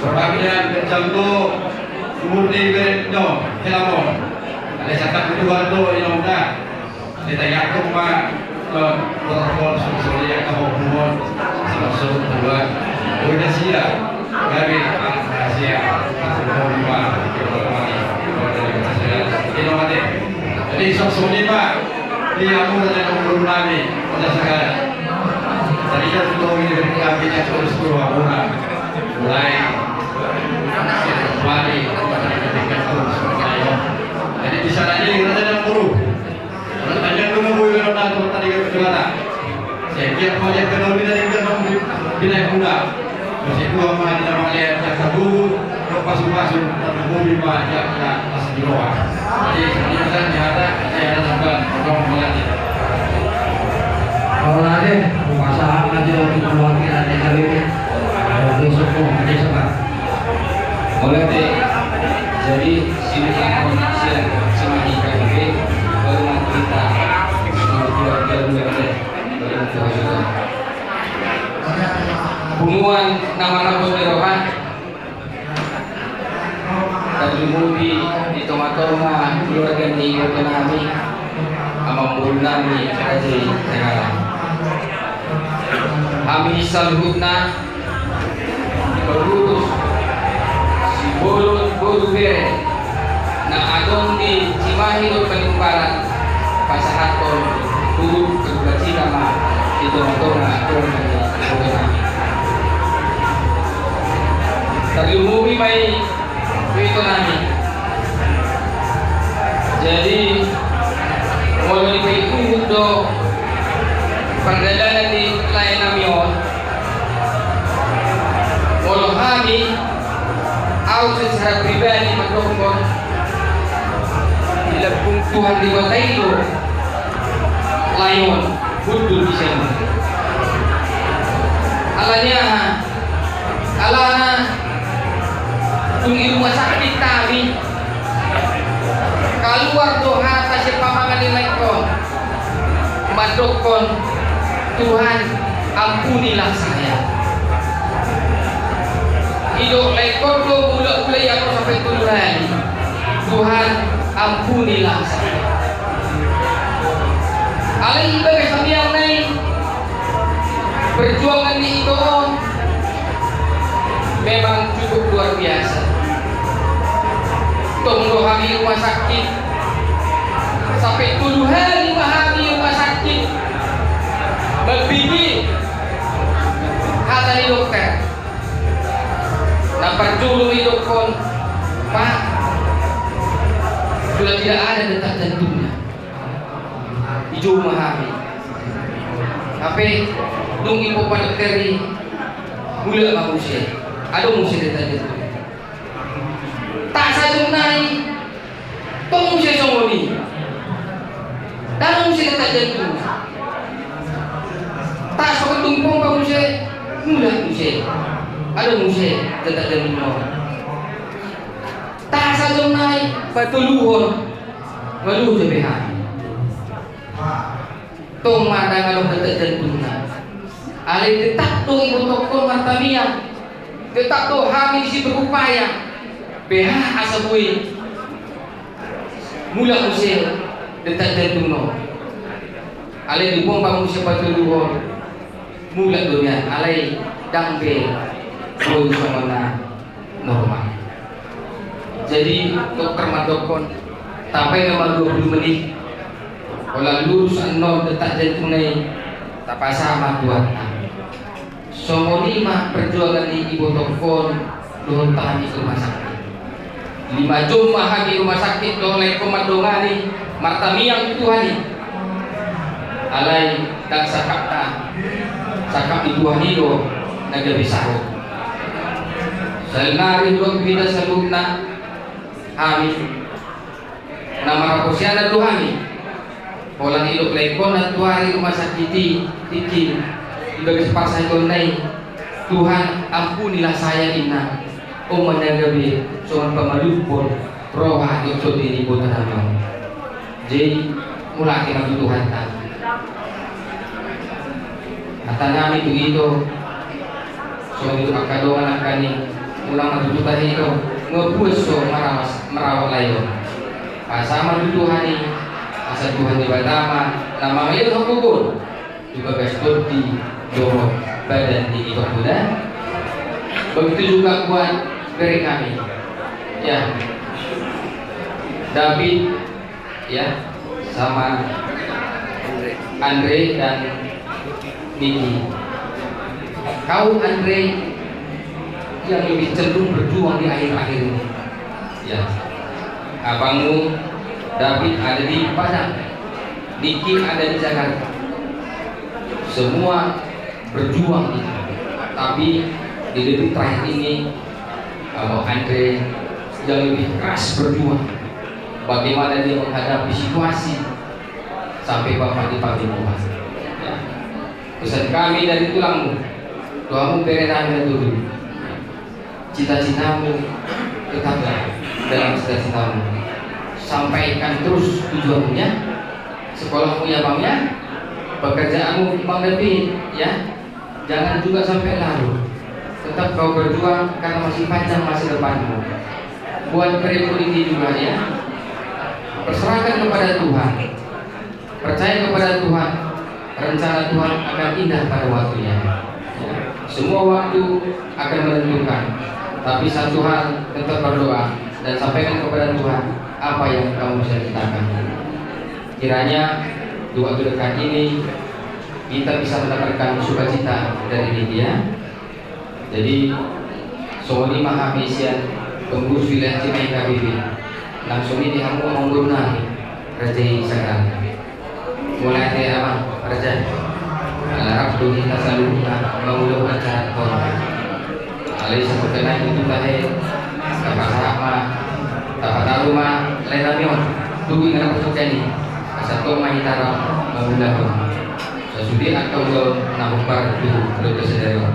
Sebabnya, kencang tu, umur di berenyo, helamon. Ada sakat kedua tu, inonda. Kita yakin ma, eh, protokol sosial yang kamu buat, sama suruh buat. Udah siap, gabe rahasia, buat lima, buat lima, buat lima. Jadi, sok soni, Pak, di aku dan yang guru kami, pada sekarang. Tadi kan tahu ini dari kami yang terus keluar, mulai, mulai, jadi di sana ini, kita ada guru. Pertanyaan dulu, Bu, yang ada, tadi kan, gimana? Saya kira mau lihat ke dalam, kita lihat ke dalam, kita yang muda. Masih dua, mana, kita mau lihat, yang satu, pasu-pasu, tapi Bu, lima, ya, ya, pas di bawah. Jadi, sebenarnya saya nyata, saya ada tambah, orang mau lihat. Kalau ada, masalah aja untuk perwakilan yang kali ini. Ada besok, kok, ada sekarang. Oleh te, jadi, sini kan, siap, sini kan, oke. Baru nanti kita, eh, keluarga dulu, ya, oke. Punguan na marhabot ni roha. Tarlumobi di tonga-tonga keluarga ni iboto nami, amangboru nami, Raja i Tenggalang. Hami saluhutna, Paulus, sibolon boru bere, na adong di Cimahi dohot Bandung Barat, pasahathon turut bersukacita ma di tonga-tonga keluarga ni iboto nami. Tarlumobi ma i tu ito nami. Jadi, molo dipaihut do pardalanan ni lae nami on, molo hami, au secara pribadi mandok, dilambung Tuhan Debata i do lae on hundul di siamun. Alani aha? Alana Dung i rumah sakit hami, kaluar do hata sian pamangan ni laengkon mandokkon, "Tuhan, ampunilah saya." Didok laengkon do mulak-mulak ia sampe tolu hali, "Tuhan, ampunilah saya." Alai di bagas tangiang na i, perjuangan ni ito on memang cukup luar biasa. Tong do hami rumah sakit, sampe tolu hali ma hami rumah sakit, mambege hata ni dokter. Na parjolo didokkon, "Pak, sudah tidak ada detak jantungnya." Dijou ma hami. Hape dung dipompa dokter i, mulak ma muse. Adong muse detak jantung. Tah sajom nai, tong muse songon i. Adong muse detak jantung. Tah songon dung dipompa muse, mulak muse. Adong muse detak jantung on. Tah sajom nai, patoluhon. Ngolu jebe hami. Tong ma ndang adong detak jantungna. Alai tetap do ibotohon martangiang. Tetap do hami disi berupaya. Beha asa boi mulak muse detak jantung on. Alai dipompa muse patoluhon. Mulak do nian, alai ndang be boi songon na normal. Jadi dokter mandokkon, tapaima ma dua puluh menit. Holan lurus annon detak jantungna i, tapasahat ma tu Tuhanta. Songon i ma perjuangan ni ibotohon dohot hami rumah sakit. Lima jom ma hami rumah sakit dohot laengkon mandongani, martangiang tu Tuhan i. Alai ndang sangkapna, sangkap ni Tuhan i do na gabe saut. Saonari hudok hita saluhutna, hami na marhaporseaon do hami. Holan didok laengkon na tuari rumah sakit i, tingki di bagas parsahitonna i, "Tuhan, ampunilah saya," ninna. On ma na gabe songon pamalumhon roha dohot tondi ni ibotonami on. Jadi, mauliate ma tu Tuhanta. Hata nami tu ito, songon i tu angka dongan nangkaning, unang ma tutu tahe ito, nunga puas ho marawas, marawat lae on. Pasahat ma tu Tuhan i, asa Tuhan Debata ma na mangalehon hagogoon tu bagas tondi dohot badan ni ito, mudah. Begitu juga buat bere kami, ya, David, ya, sama Andre dan Niki. Kau, Andre, yang lebih cenderung berjuang di akhir-akhir ini. Ya. Abangmu David ada di Padang, Niki ada di Jakarta. Semua berjuang, gitu. Tapi di detik terakhir ini, Abang Andre yang lebih keras berjuang. Bagaimana dia menghadapi situasi sampai Bapak dipanggil Tuhan. Ya. Pesan kami dari tulangmu, doamu bere nami dulu. Cita-citamu, tetaplah dalam cita-citamu. Sampaikan terus tujuanmu, ya. Sekolahmu, ya, Bang, ya. Pekerjaanmu, Bang David, ya. Jangan juga sampai larut. Tetap kau berjuang karena masih panjang masa depanmu. Buat bere Niki juga, ya. Perserahkan kepada Tuhan. Percaya kepada Tuhan, rencana Tuhan akan indah pada waktunya. Semua waktu akan menentukan, tapi satu hal, tetap berdoa dan sampaikan kepada Tuhan apa yang kamu bisa ceritakan. Kiranya di waktu dekat ini kita bisa mendapatkan sukacita dari Niki, ya. Jadi, songon i ma hami sian pengurus wilayah Cimahi K B B. Langsung i di hamu ma boru nami, raja i sagal. Mauliate, Amang, raja. Ala rap do hita saluhutna mangulahon acara on. Alai saboto nai tutu tahe, tapasahat ma, tapataru ma lae nami on. Tugu i na parjolo i, asa tong ma hita rap mangulahon sasude angka ulaon na hombar tu sadari on.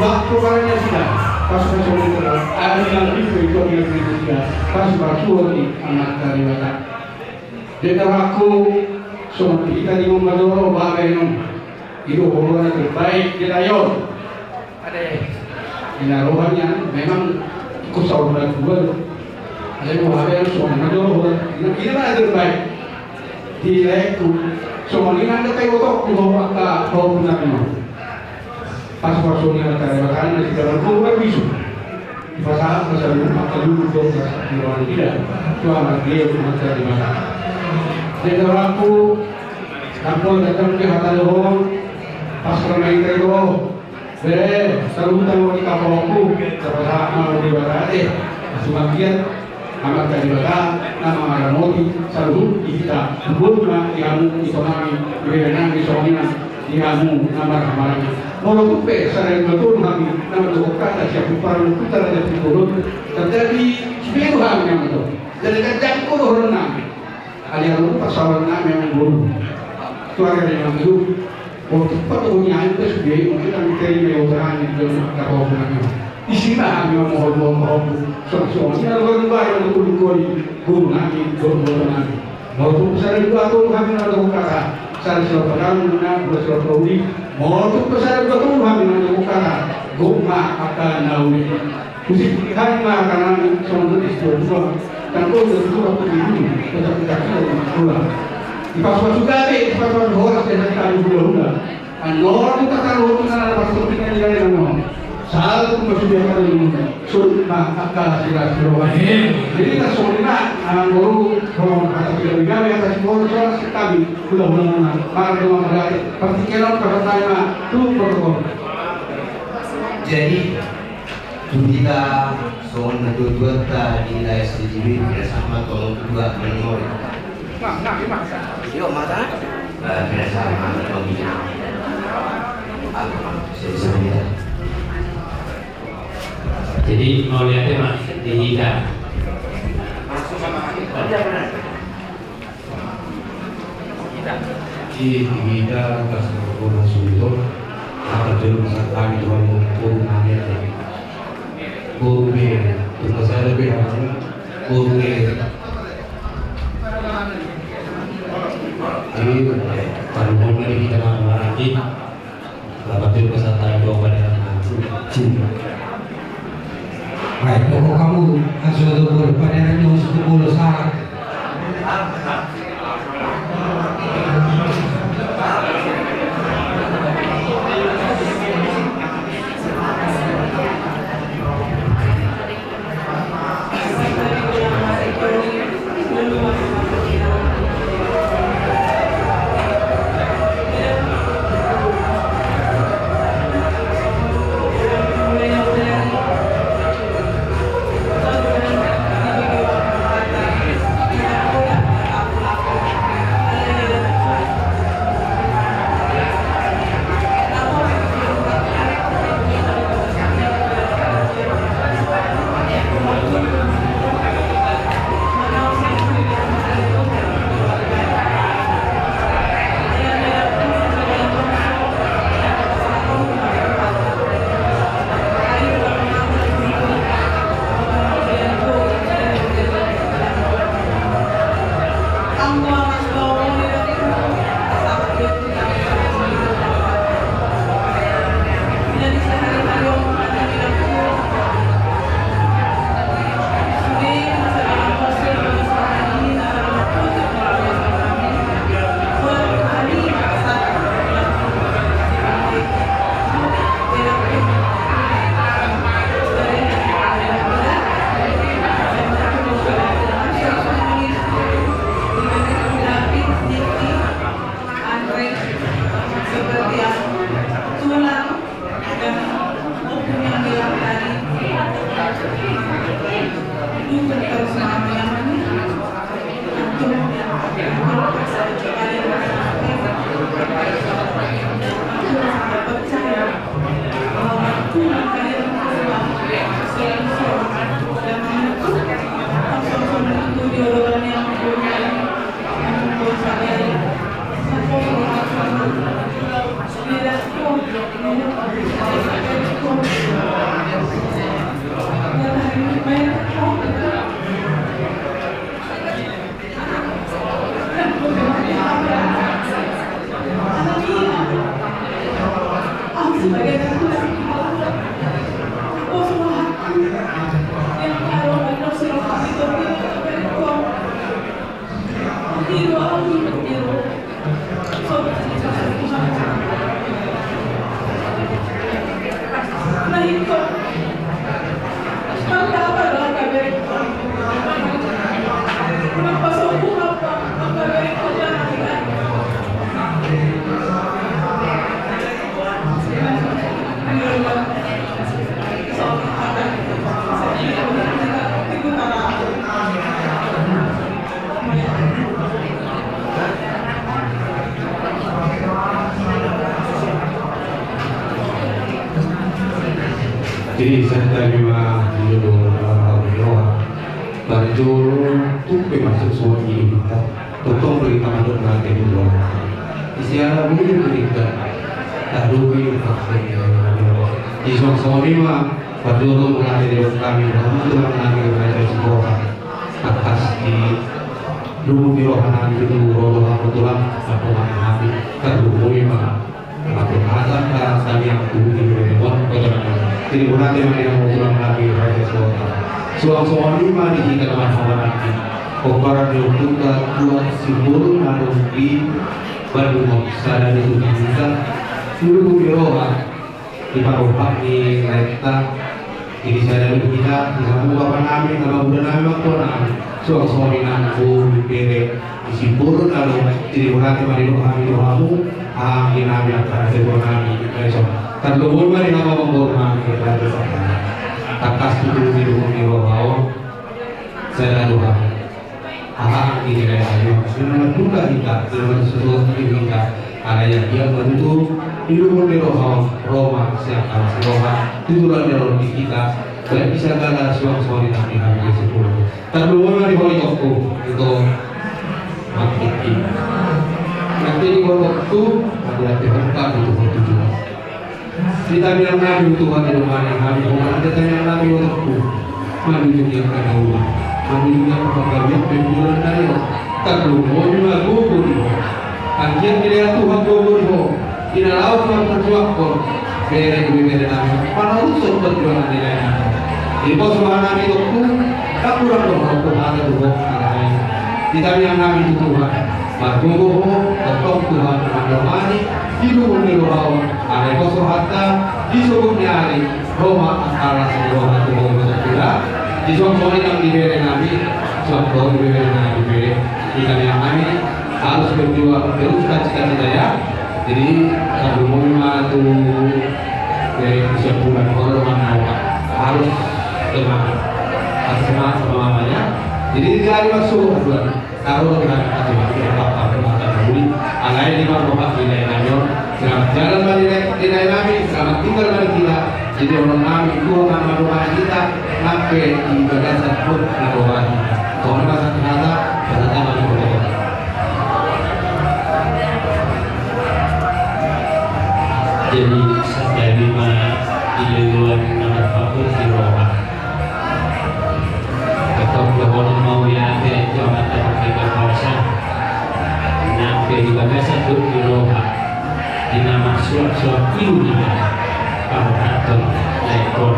Waktu paranya sida, pas pas oleh terang, ada yang itu itu yang itu dia, pas waktu di anak dari mata. Dia tahu aku, semua kita di rumah dulu, bagai nung. Itu hubungan terbaik kita yo. Ada. Ina rohana memang ikut saudara dua. Ada yang mau ada yang semua dulu. Ina ina mana terbaik. Di laiku, songon i nang dapot otok tu ho angka ho punarna. Pasupasu ni Amanta Debata na di dalam kubur bisu. Dipasahat ma saluhut angka lulu dohot na sahat di roha ni ida tu Amanta Debata. Jadi aku, nampuna datang di hata dohon, pas ramai tero, bere, saluhut angka di kapolku, dipasahat ma Debata ate, asumakian, Amanta Debata na mangaramoti saluhut di hita, tubu ma di hamu, di tonami, di berenami, songon i nang di hamu na marhahamaranggi. Molo tung pe sada dua tolu hami na mandok hata sian pomparan ni huta Raja Trigolo, tetapi sude do hami na mandok. Jadi kan jangko do horonnami. Alai adong pasaulannami amang boru. Tu ari-ari na mangihut. Waktu patohon ni ayu pe sude, mungkin kami terima ya usaha ni dalam kata hubungannya. Isi ma hami mamohon-mohon. Songon-songon. Ina luar luar yang betul-betul. Guru nami, guru-guru nami. Molo tung pe sada dua tolu hami na mandok hata, sada silau patamu na, dua silau pauli. Molo tung pe sada dua tolu hami na mandok hata, gok ma angka na uli. Musik hami ma angka nami, songon na di situa-tua. Tangkol dan tua pun ibu, tetap kita kita di sekolah. Dipasu-pasu gabe, dipasu-pasu horas, dan hami hula-hula. Annon tu tataruhon tu na pasuk tu na nilai na non. Salah tu masuk dia kata ini. Suruh ma angka sila sila. Jadi tak suruh ma, ah, baru kalau kata kita digawe atas baru salah sekali. Hula-hula mana? Mari doang berarti. Pasti kelok kata saya tu protokol. Jadi tu hita songon na tuatuanta di wilayah S D G B, pira sama tolong kedua menori. Iyo, mata? Eh, pira sama tolong. Apa, Bang? Saya bisa lihat. Jadi, mau lihat ya, Mas, di hita. Di hita, pas berkumpul langsung itu, apa dulu, masa kami tuan mau, mau nanya, ya. Boru be, tu masa lebih lama, boru be. Jadi, pada mau lagi kita lama lagi, dapat juga santai dua pada lama. Baik, pokok kamu, langsung ke boru, pada lagi untuk boru salah. Jadi santabi ma di jolo ni roha. Parjolo tung pe masuk suan i di hita. Tongtong pe hita mandok na kehidupan. Isi ala bulu berita. Tadopi paksa. Di suang suami ma. Parjolo mengate di hami. Tulang nami raja Sihoha. Atas di luhut ni roha nami tu roha kebetulan. Satu nami. Terluhut ma. Laku hata hata yang tuhu di bumi on, kota nami. Jadi berarti mari yang mau pulang lagi raja Sihoha. Suang suami mari kita teman sama nanti. Komparan di waktu tua Simbolo na dong di Bandung on. Sada di tujuh juta. Dulu di roha. Di paroha di laekta. Jadi sada di kita, di sana bapa nami, nama muda nami, waktu nami. Suang suami nami, di bere. Di Simbolo na dong, jadi berarti mari doa nami doamu. Ah, di nami akan ada doa nami. Baik, so. Kan lo mau mari nama membawa nami ke dalam sana. Takas tutu di rumah di roha on. Sada doa. Aha, ini kayak ayo. Ini nomor dua kita, nomor sesuatu kita. Ada yang dia begitu. Di rumah di roha on. Roma, siapa si roha. Tujuan di roha di kita. Baik bisa gala suang suami nami nami sepuluh. Tarlumobi ma di ho itongku, ito. Mangkiki. Mangkiki ho itongku, hati-hati ho itongku, ito ho tujuan. Di tangiang nami tu Tuhan di rumah ni nami, ho ma di tangiang nami ho itongku. Manuju dia kadaula. Manuju dia panggabean pembulan dari ho. Tarlumobi ma gogo di ho. Anggiat dilean Tuhan gogo di ho. Di na laho marjuang ho. Bere, bere nami. Panarushon perjuangan ni lae nami. Di pos roha nami itongku. Takurang do ho hata tu ho. Di tangiang nami tu Tuhan. Margogo ho. Tongtong Tuhan mandohani. Di luhut ni roha on. Alai pos rohanta. Di sogot ni ari. Roma angka las ni roha tu ho. Di suang suami nami di bere nami. Suang suami bere nami bere. Di tangiang nami. Harus berjuang terus cita-cita ya. Jadi tarlumobi ma tu dari usia bulan kalau mana harus semangat, harus semangat sama mamanya. Jadi tidak ada masuk bulan kalau dengan hati-hati apa-apa bermata dulu. Alai di mana bapak di lae nami. Selamat jalan ma di lae nami, selamat tinggal ma di kita. Jadi orang nami itu orang nama doa kita. Nang pe di bagasan pun na roha ni. Songon i ma sangkihata, sangkihata ma di bagasan. Jadi santabi ma di leleng na marpahompu di roha. Ketok dohonon ma ulaon tu Amanta Pardenggan Basa. Nang pe di bagasan pun di roha. Di na marsuaksuak ilu ni ma pamorathon lae on.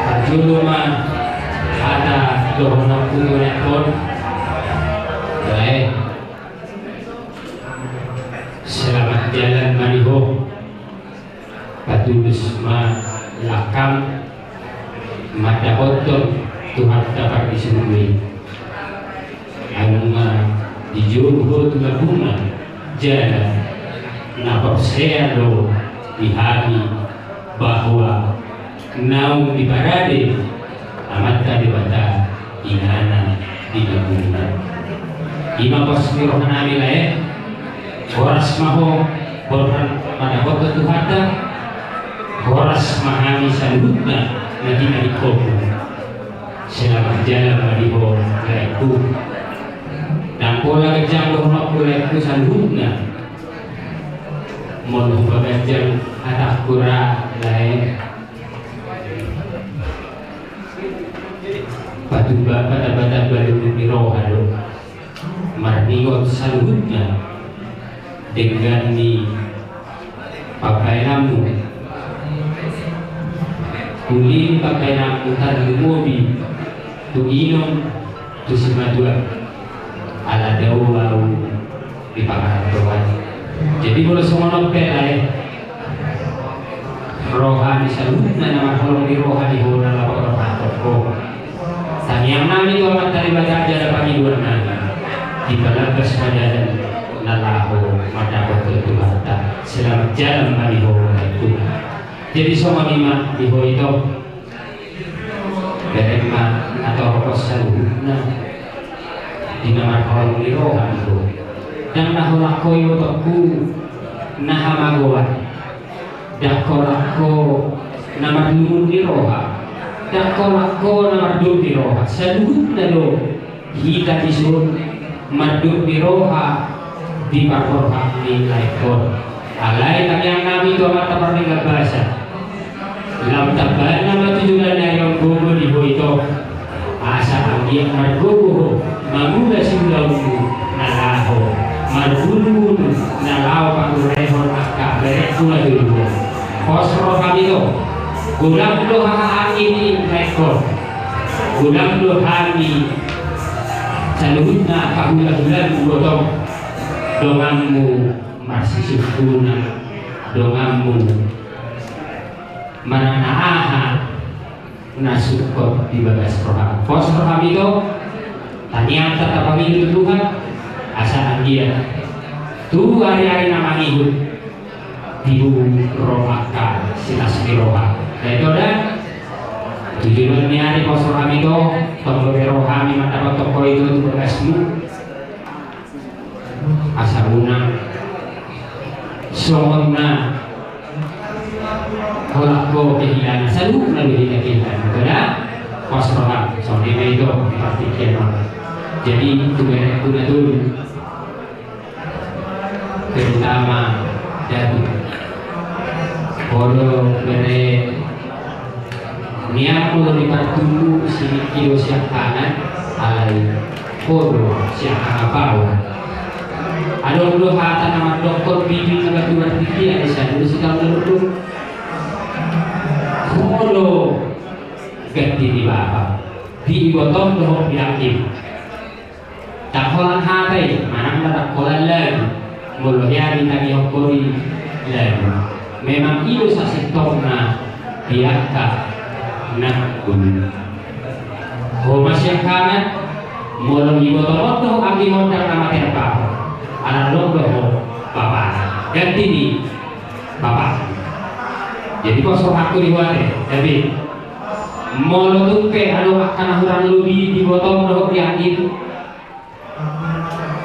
Parjolo ma hata dohononku tu lae on. Lae, selamat jalan ma di ho. Patulus ma langkam mandapothon Tuhanta pardisuruan i. Ai nunga dijou ho tu lambungna jala na porsea do di hami bahwa naung diparade Amanta Debata inganan di lambungna. I ma pos ni roha nami lae. Horas ma ho borhat mandapothon Tuhanta. Horas ma hami saluhutna na tinadingkonmu. Selamat jalan ma di ho laengku. Ndang pola ganjang dohononku laengku saluhutna. Molo hupaganjang hatangku ra lae. Patamba, patamba-tamba leleng ni roha do. Marningot saluhutna denggan ni pambahenanmu. Uli ni pambahenanmu tarlumobi tu inong tu simatua. Ala dao au di pangarantoan. Jadi molo songon on pe lae, roha ni saluhutna na marholong di roha di ho na laho pamorathon ho. Tangiang nami tu Amanta Debata jala pangidoan nami, dipalambas ma jalan na laho mandapothon Tuhanta. Selamat jalan ma di ho laengku. Jadi songon i ma di ho ito. Bereng ma atorhon saluhutna di na marholong ni roha di ho. Ndang na holan ho i botongku na hamagoan. Ndang holan ho na marlungun ni roha, ndang holan ho na mardot ni roha, saluhutna do hita dison mardot ni roha di parborhat ni laengkon. Alai tangiangnami tu Amanta Pardenggan Basa, lam tambanna ma tu joloan ni ari on gogo di ho ito. Asa anggiat margogo ho mangula siulaonmu na laho marbulubulu na laho pangurehon angka berengku na tolu on. Pos rohami do, godang do haha angin i laengkon, godang do hami saluhutna angka hulahulamu gotong, donganmu marsisungkunan, donganmu manang na aha na sungkot di bagas roha. Pos rohami do, tangiangta tapangido tu Tuhan asa anggiat tu ari-ari na mangihut tibu ro angka silas ni roha. Jadi do da, tu joloan ni ari pos rohami do, tong do be rohami mandapothon ho ito tu bagasmu. Asa unang songon na holan ho kehilangan, saluhutna do hita kehilangan. Ito da, pos roham, songon i ma ito di partingkian on. Jadi tu berengku na tolu, terutama datu, ho do bere nian, molo di partubu siningki do siangkangan, alai ho do siangkangan paon. Adong do hata na mandokkon, bibit na batu martingki, alai sai do sitaon na lulung. Ho do ganti ni bapa di ibotom dohot di anggi. Ndang holan hata i, manang ndang holan lagu. Molo hea ditangihon ho di lagu, memang i do sasintongna di angka na gulu. Ho ma siangkangan, molo ibotom on dohot anggim on ndang na mate bapa, ala adong do ho bapana, ganti ni bapa. Jadi pos rohangku di ho ate, jadi molo tung pe adong angka na hurang lobi di ibotom dohot di anggim,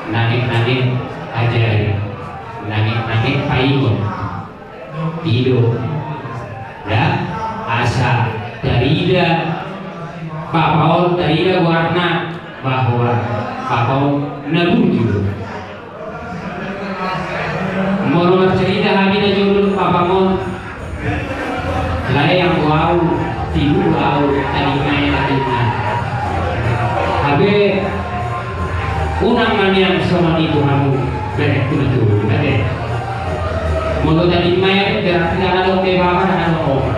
nangek-nangek ajari, nangek-nangek paingot. I do da, asa tarida bapa on, tarida goarna bahwa bapa on na burju. Molo marcarita hami na jolo dohot bapam on, lae anggo au, tibu au, tading maer atikna. Hape unang ma nian songon i tu hamu, berengku na tolu, ate. Molo tading maer berarti ndang adong be bapa, ndang adong oma.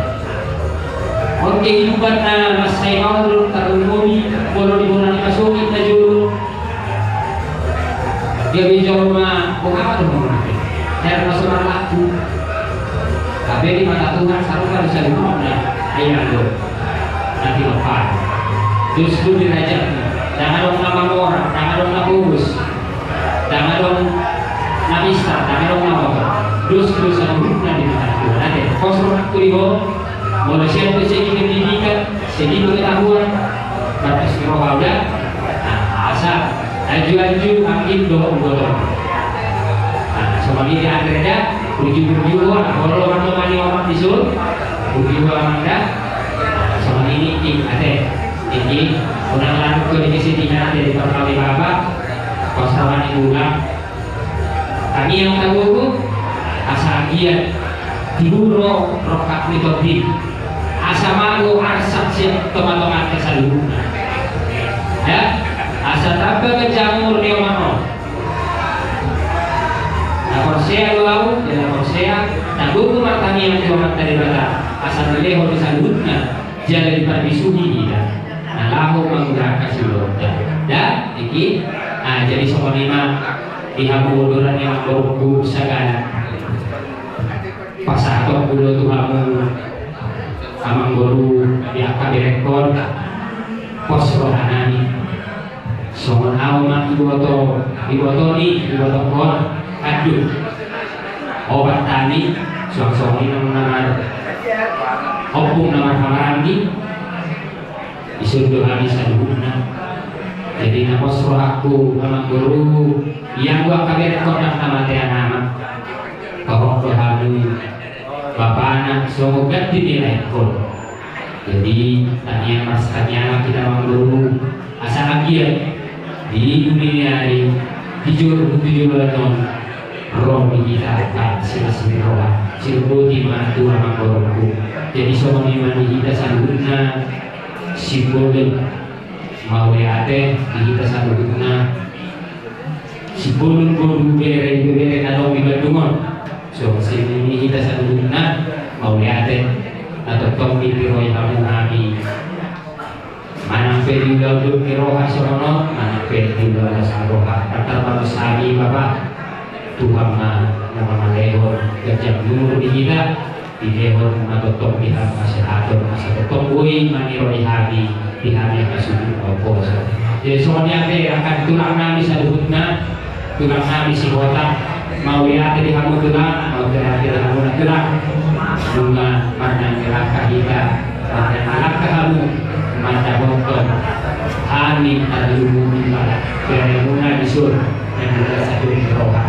On kehidupan na mansai maol do tarlumobi molo di bona ni pasogit na jolo. Gabe jolma boha do muna, hera na so marlaku. Hape di mata Tuhan sarupa do saluhutna, ai anggo na tinopa, dos do dirajaki. Ndang adong na mamora, ndang adong na pogos, ndang adong na pista, ndang adong na motor. Dos do saluhutna di mata Tuhan. Ate, pos rohangku di ho. Molo sian pe segi pendidikan, segi pengetahuan, batas ni roha uda, nah, asa anju-anju angin dohot ubotom. Nah, songon i di angger da, burju-burju ho, molo mardongan ni omak dison, burju ho amang da. Nah, songon i ningkin, ate, ningkin, unang larut ho di kesedihan, ate, di parmawi bapa, pos roha ni tulang. Tangiang tagogo, asa anggiat tibu ro rongkap ni tondi, asa mago arsak sian tonga-tonga ni saluhutna. Ya, asa tamba ganjang umur ni omak on. Na porsea do au, jala porsea, tagogo martangiang tu Amanta Debata, asa dilehon di saluhutna. Jala diparbisuhi hita na laho mangula angka siulaonta. Da, iki, ah, jadi songon i ma di hamu, boru ni amangborungku sagala. Pasahatonku do tu hamu, amangboru, di angka berengkon, pos rohanami. Songon au ma iboto, iboto ni, iboto on, aduh. Obat tani, suang songon i nang na mar-, ompung na marhamaranggi, dison do hami saluhutna. Jadi na pos rohangku, amangboru, ia anggo angka berengkon ndang na mate, anak. Pahompu hami, bapa, Songon ganti ni laengkon. Jadi tangiang, martangiang hita amang boru, asa anggiat di uli ni ari, di jolo, di jolo on, ro di hita angka silas ni roha. Sidok boti ma tu amang boruku. Jadi songon i ma di hita saluhutna, sibolon mauliate di hita saluhutna. Sibolon boru, bere, ibebere na adong di Bandung on. So, sian hami hita saluhutna mauliate, na tongtong dipiroi hamu hami. Manang pe di ulaon dok ni roha songon on, manang pe di ulaon las ni roha. Tarbalos hami Bapa, Tuhan ma na mangalehon ganjang ni umur di hita. Dilehon ma tongtong di hami hasehaton, asa tongtong boi maniroi hami, di hami angka suhut na umposo. Jadi songon i ma di angka tulang nami saluhutna, tulang nami Sihotang, mauliate di hamu tulang, mauliate di hamu na tulang. Nunga marnangge langka hita, marnangge langka hamu, mandapothon hami tarlumobi ma beremuna di son, na di las ni roha.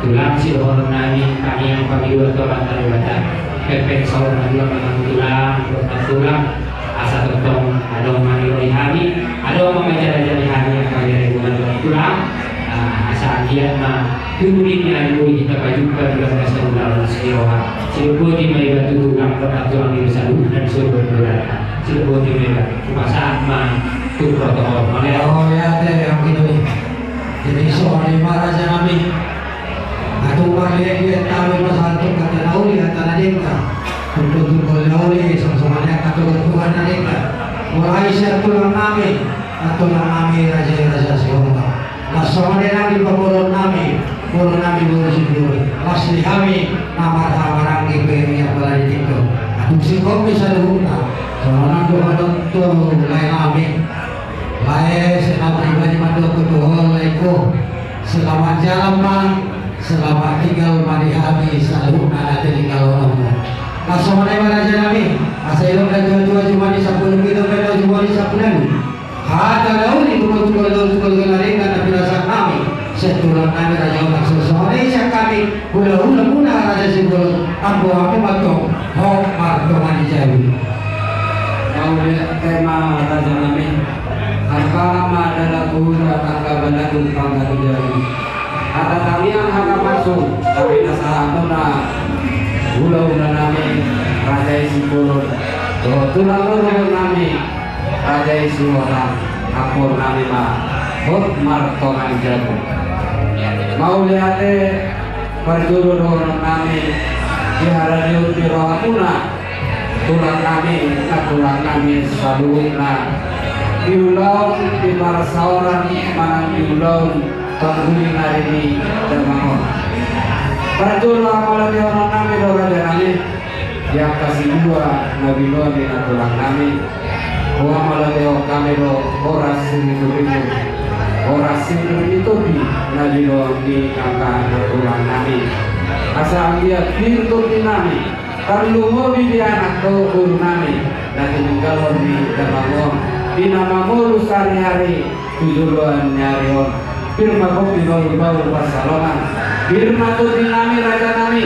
Tulang, sidohonon nami, tangiang pangidoan tu Amanta Debata. Pepeng saur matua ma hamu tulang, dohot tulang. Asa tongtong adong maniroi hami, adong mangajarajari hami angka beremuna dohot tulang. Ah, asa anggiat ma tu uli ni ari boi hita pajumpa di bagasan ulaon las ni roha. Sidok boti ma iba tu tulang, dohot tulang di saluhutna di son dohot dolanta. Sidok boti ma iba, hupasahat ma tu protokol. Mauliate. Oh, ya, te, yang gitu. Jadi songon i ma raja nami. Atu marliat-liat hami pasahathon hata na uli, hata na denggan. Tungkol-tungkol na uli, songon i ma hata na denggan. Mulai sian tulang nami, tulang nami raja, raja Sihotang. Las songon i nang di pamoruon nami, moruon nami boru Sinduri. Las di hami na marhahamaranggi pe i apala di tingki on. Atu singkop ni saluhutna. Songon i nang dohonon tu lae nami. Lae, secara pribadi mandok tu ho laengku, selamat jalan ma, selamat tinggal ma di hami saluhutna na tininggalhononmu. Las songon i ma raja nami, asa idok na tua-tua jumadi sampulu pitu, baen do jumadi sampulu ualu. Hata na uli, tungkol-tungkol na uli, tungkol-tungkol na denggan na pinasahat nami sian tulang nami raja Sihotang, songon i sian hami hulahula muna raja Simbolon, ambo hamu mantong, hot martonga ni jabu. Mauliate ma raja nami. Angka ma dalan huhut, angka balagu panggabean. Hata tangiang, hata pasu, na pinasahat muna hulahula nami raja i Simbolon dohot tulang lolo nami raja i Sihotang, ambo nami ma hot martonga ni jabu. Mauliate. Parjolo dohonon nami di haradeon di roha muna, tulang nami, na tulang nami saluhutna, di ulaon, di parsaoran manang di ulaon pangguling ari ni damang on. Parjolo hamauliatehonon nami do raja nami, di angka silua na binoan ni na tulang nami. Ho hamauliatehon hami do horas siriburibu, horas siriburibu ni tondi na binoan ni angka na tulang nami. Asa anggiat pir tondi nami, tarlumobi di anak dohot boru nami na tininggalhon ni damang on, di na mangolu sariari tu joloan ni ari on. Pir ma gok di bahulbahul pansalongan. Pir ma tondi nami raja nami.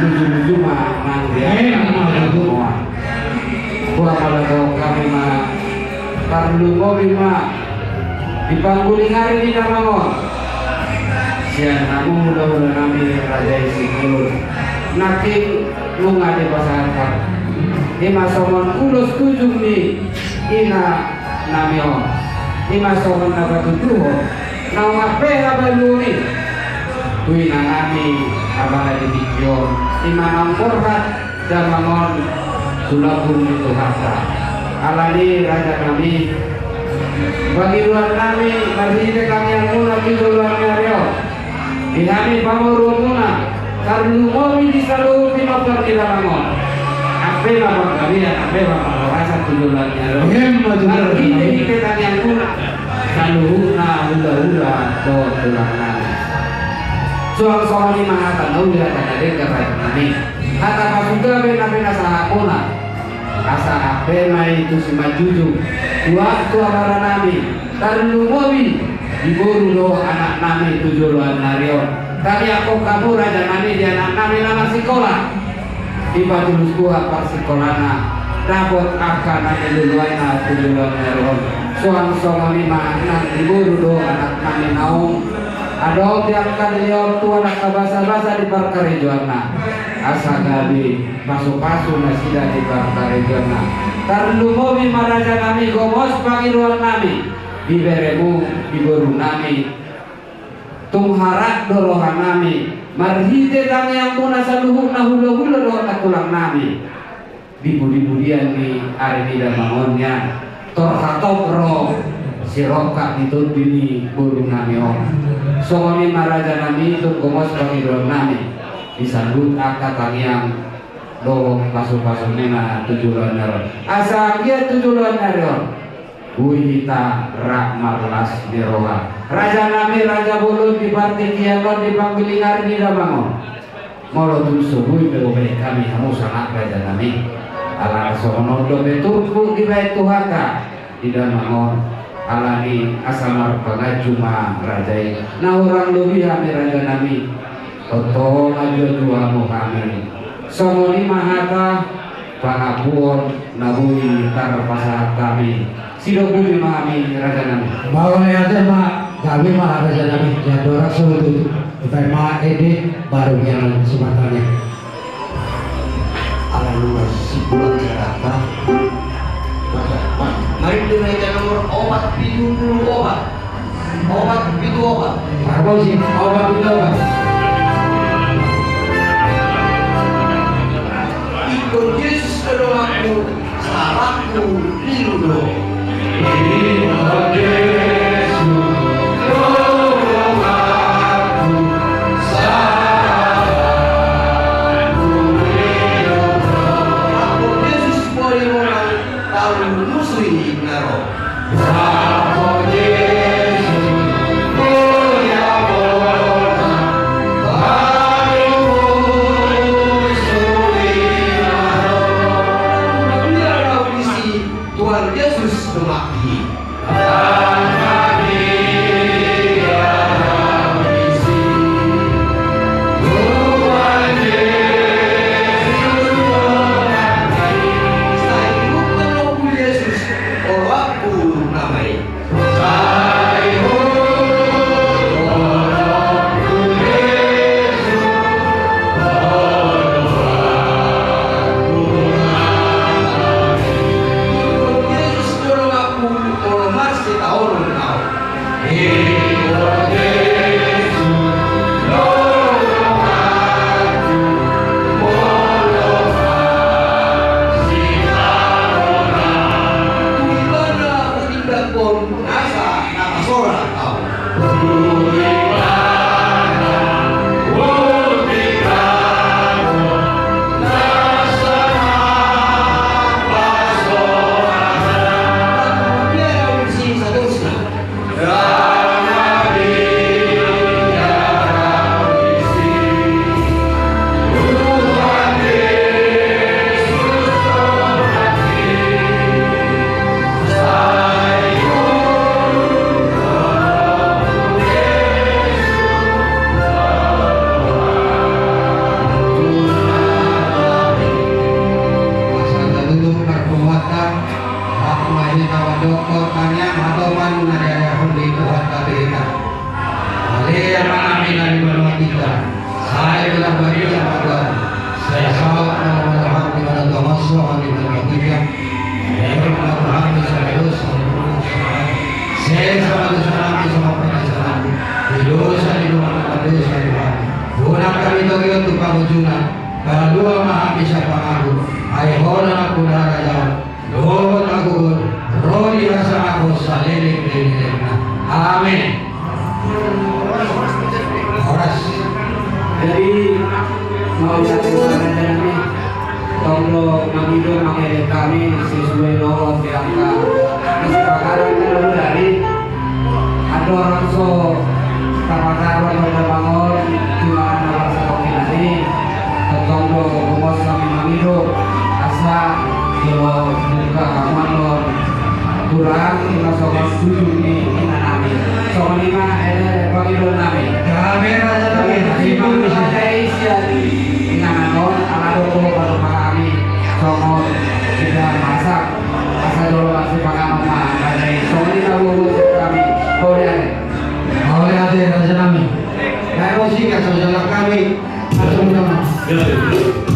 Lujuluju ma nang di angka na moa. Huhamauliatehon hami ma, tarlumobi ma di pangguling ari ni damang on sian hamu hulahula nami raja i Simbolon. Nangkin nunga dipasahat hami, i ma songon ulos tujung ni ina nami on, i ma songon na patuduhon naung ampe habaluon i tu ina nami apala di tingki on, i ma naung borhat damang on tu lambung ni Tuhanta. Alani raja nami, pangidoan nami marhite tangiang muna tu joloan ni ari on, di hami pamoruon muna, tarlumobi di saluhut pinompar ni damang on, ampe ma panggabean, ampe ma parhorasan tu joloan ni ari on. Emma tutu. Marhite-hite tangiang muna, saluhutna hulahula dohot tulang nami. Suang songon i ma hata na uli, hata na denggan raja nami. Hata pasu gabe na pinasahat muna, asa ampe ma i tu simanjujung, tu anak tu abara nami, tarlumobi di boru dohot anak nami tu joloan ni ari on. Tangianghon hamu raja nami di anak nami na marsikola. Dipatulus Tuhan parsingkolanna, dapot angka na niluluanna tu joloan ni ari on. Suang songon i ma nang di boru dohot anak nami naung adong di angka dilehon Tuhan angka basabasa di parkarejoanna, asa gabe pasupasu nasida di parkarejoanna. Tarlumobi ma raja nami gomos pangidoan nami di beremu, di boru nami. Tung harat do roha nami marhite tangiangmuna saluhutna, hulahula dohot nangtulang nami. Di pudipudian ni ari ni damang on nian, tor hatop ro sirongkap ni tondi ni boru nami on. Songon i ma raja nami, tung gomos pangidoan nami, disambut angka tangiang dohot pasupasu ni na tu joloan ni ari on. Asa anggiat tu joloan ni ari on boi hita rap marlas ni roha. Raja nami, raja bolon di partingkian on, di panggiling ari ni damang on. Molo tung so boi pe hubaen hami hamu sanak raja nami, ala songon on dope turpuk dibaen Tuhanta di damang on. Alani asa marpanganju ma raja i, na hurang lobi hami raja nami, tongtong ajuajuhon hamu hami. Songon i ma hata pangakuon na boi tarpasahat hami. Sidok budi ma hami raja nami. Mauliate ma, gabe ma raja nami. Ia dorang so tutu. Hubaen ma ende baru ia na simatangnya. Ala luas sibulan Jakarta. Mari dengan nomor opat pitu puluh opat. Opat pitu opat. Parbosi, opat pitu opat. Ingkon Jesus do donganku, salangku lilu do. Ingkon Jesus do donganku, salangku lilu do. Ingkon Jesus do donganku, salangku lilu do. Tuhan Jesus mengabdi. Sai huhut do rohangku Jesus, oloanku nama i. Sai huhut do rohangku Jesus, oloanku nama i. Ingkon Jesus do donganku, molo marsitaonon au. Asa tatutup parpunguanta. Hak ma hita mandokkon tangiang hatopan na diajarhon ni Tuhanta tu hita. Ale Amanami na di banua ginjang, sai pinarbadia ma goarMu. Sai saut ma rohanami di banua tonga on songon i di banua ginjang. Bereng ma tu hami sada dosa, sesa ma dosanami songon pinasesanami di dosa ni dongan na mandosa tu hami. Unang hami togihon tu pangunjunan, palua ma hami sian pangago, ai Ho do nampuna harajaon, dohot hagogoon, ro di hasangapon saleleng ni lelengna. Amen. Horas. Jadi, mau satu pertanyaan nih. Tong do mangido mangele hami sesuai dohot di angka kesepakatan na dulu dari andorang so tapataruan pada bangun di mana rasa kombinasi. Tong do gomos hami mangido asa jolo buka hamu annon tulang ima songon tulang ni inanami. Songon i ma ele pangidoannami. Kami raja nami. Kami raja nami. Inanami on ala do Kami. Ya.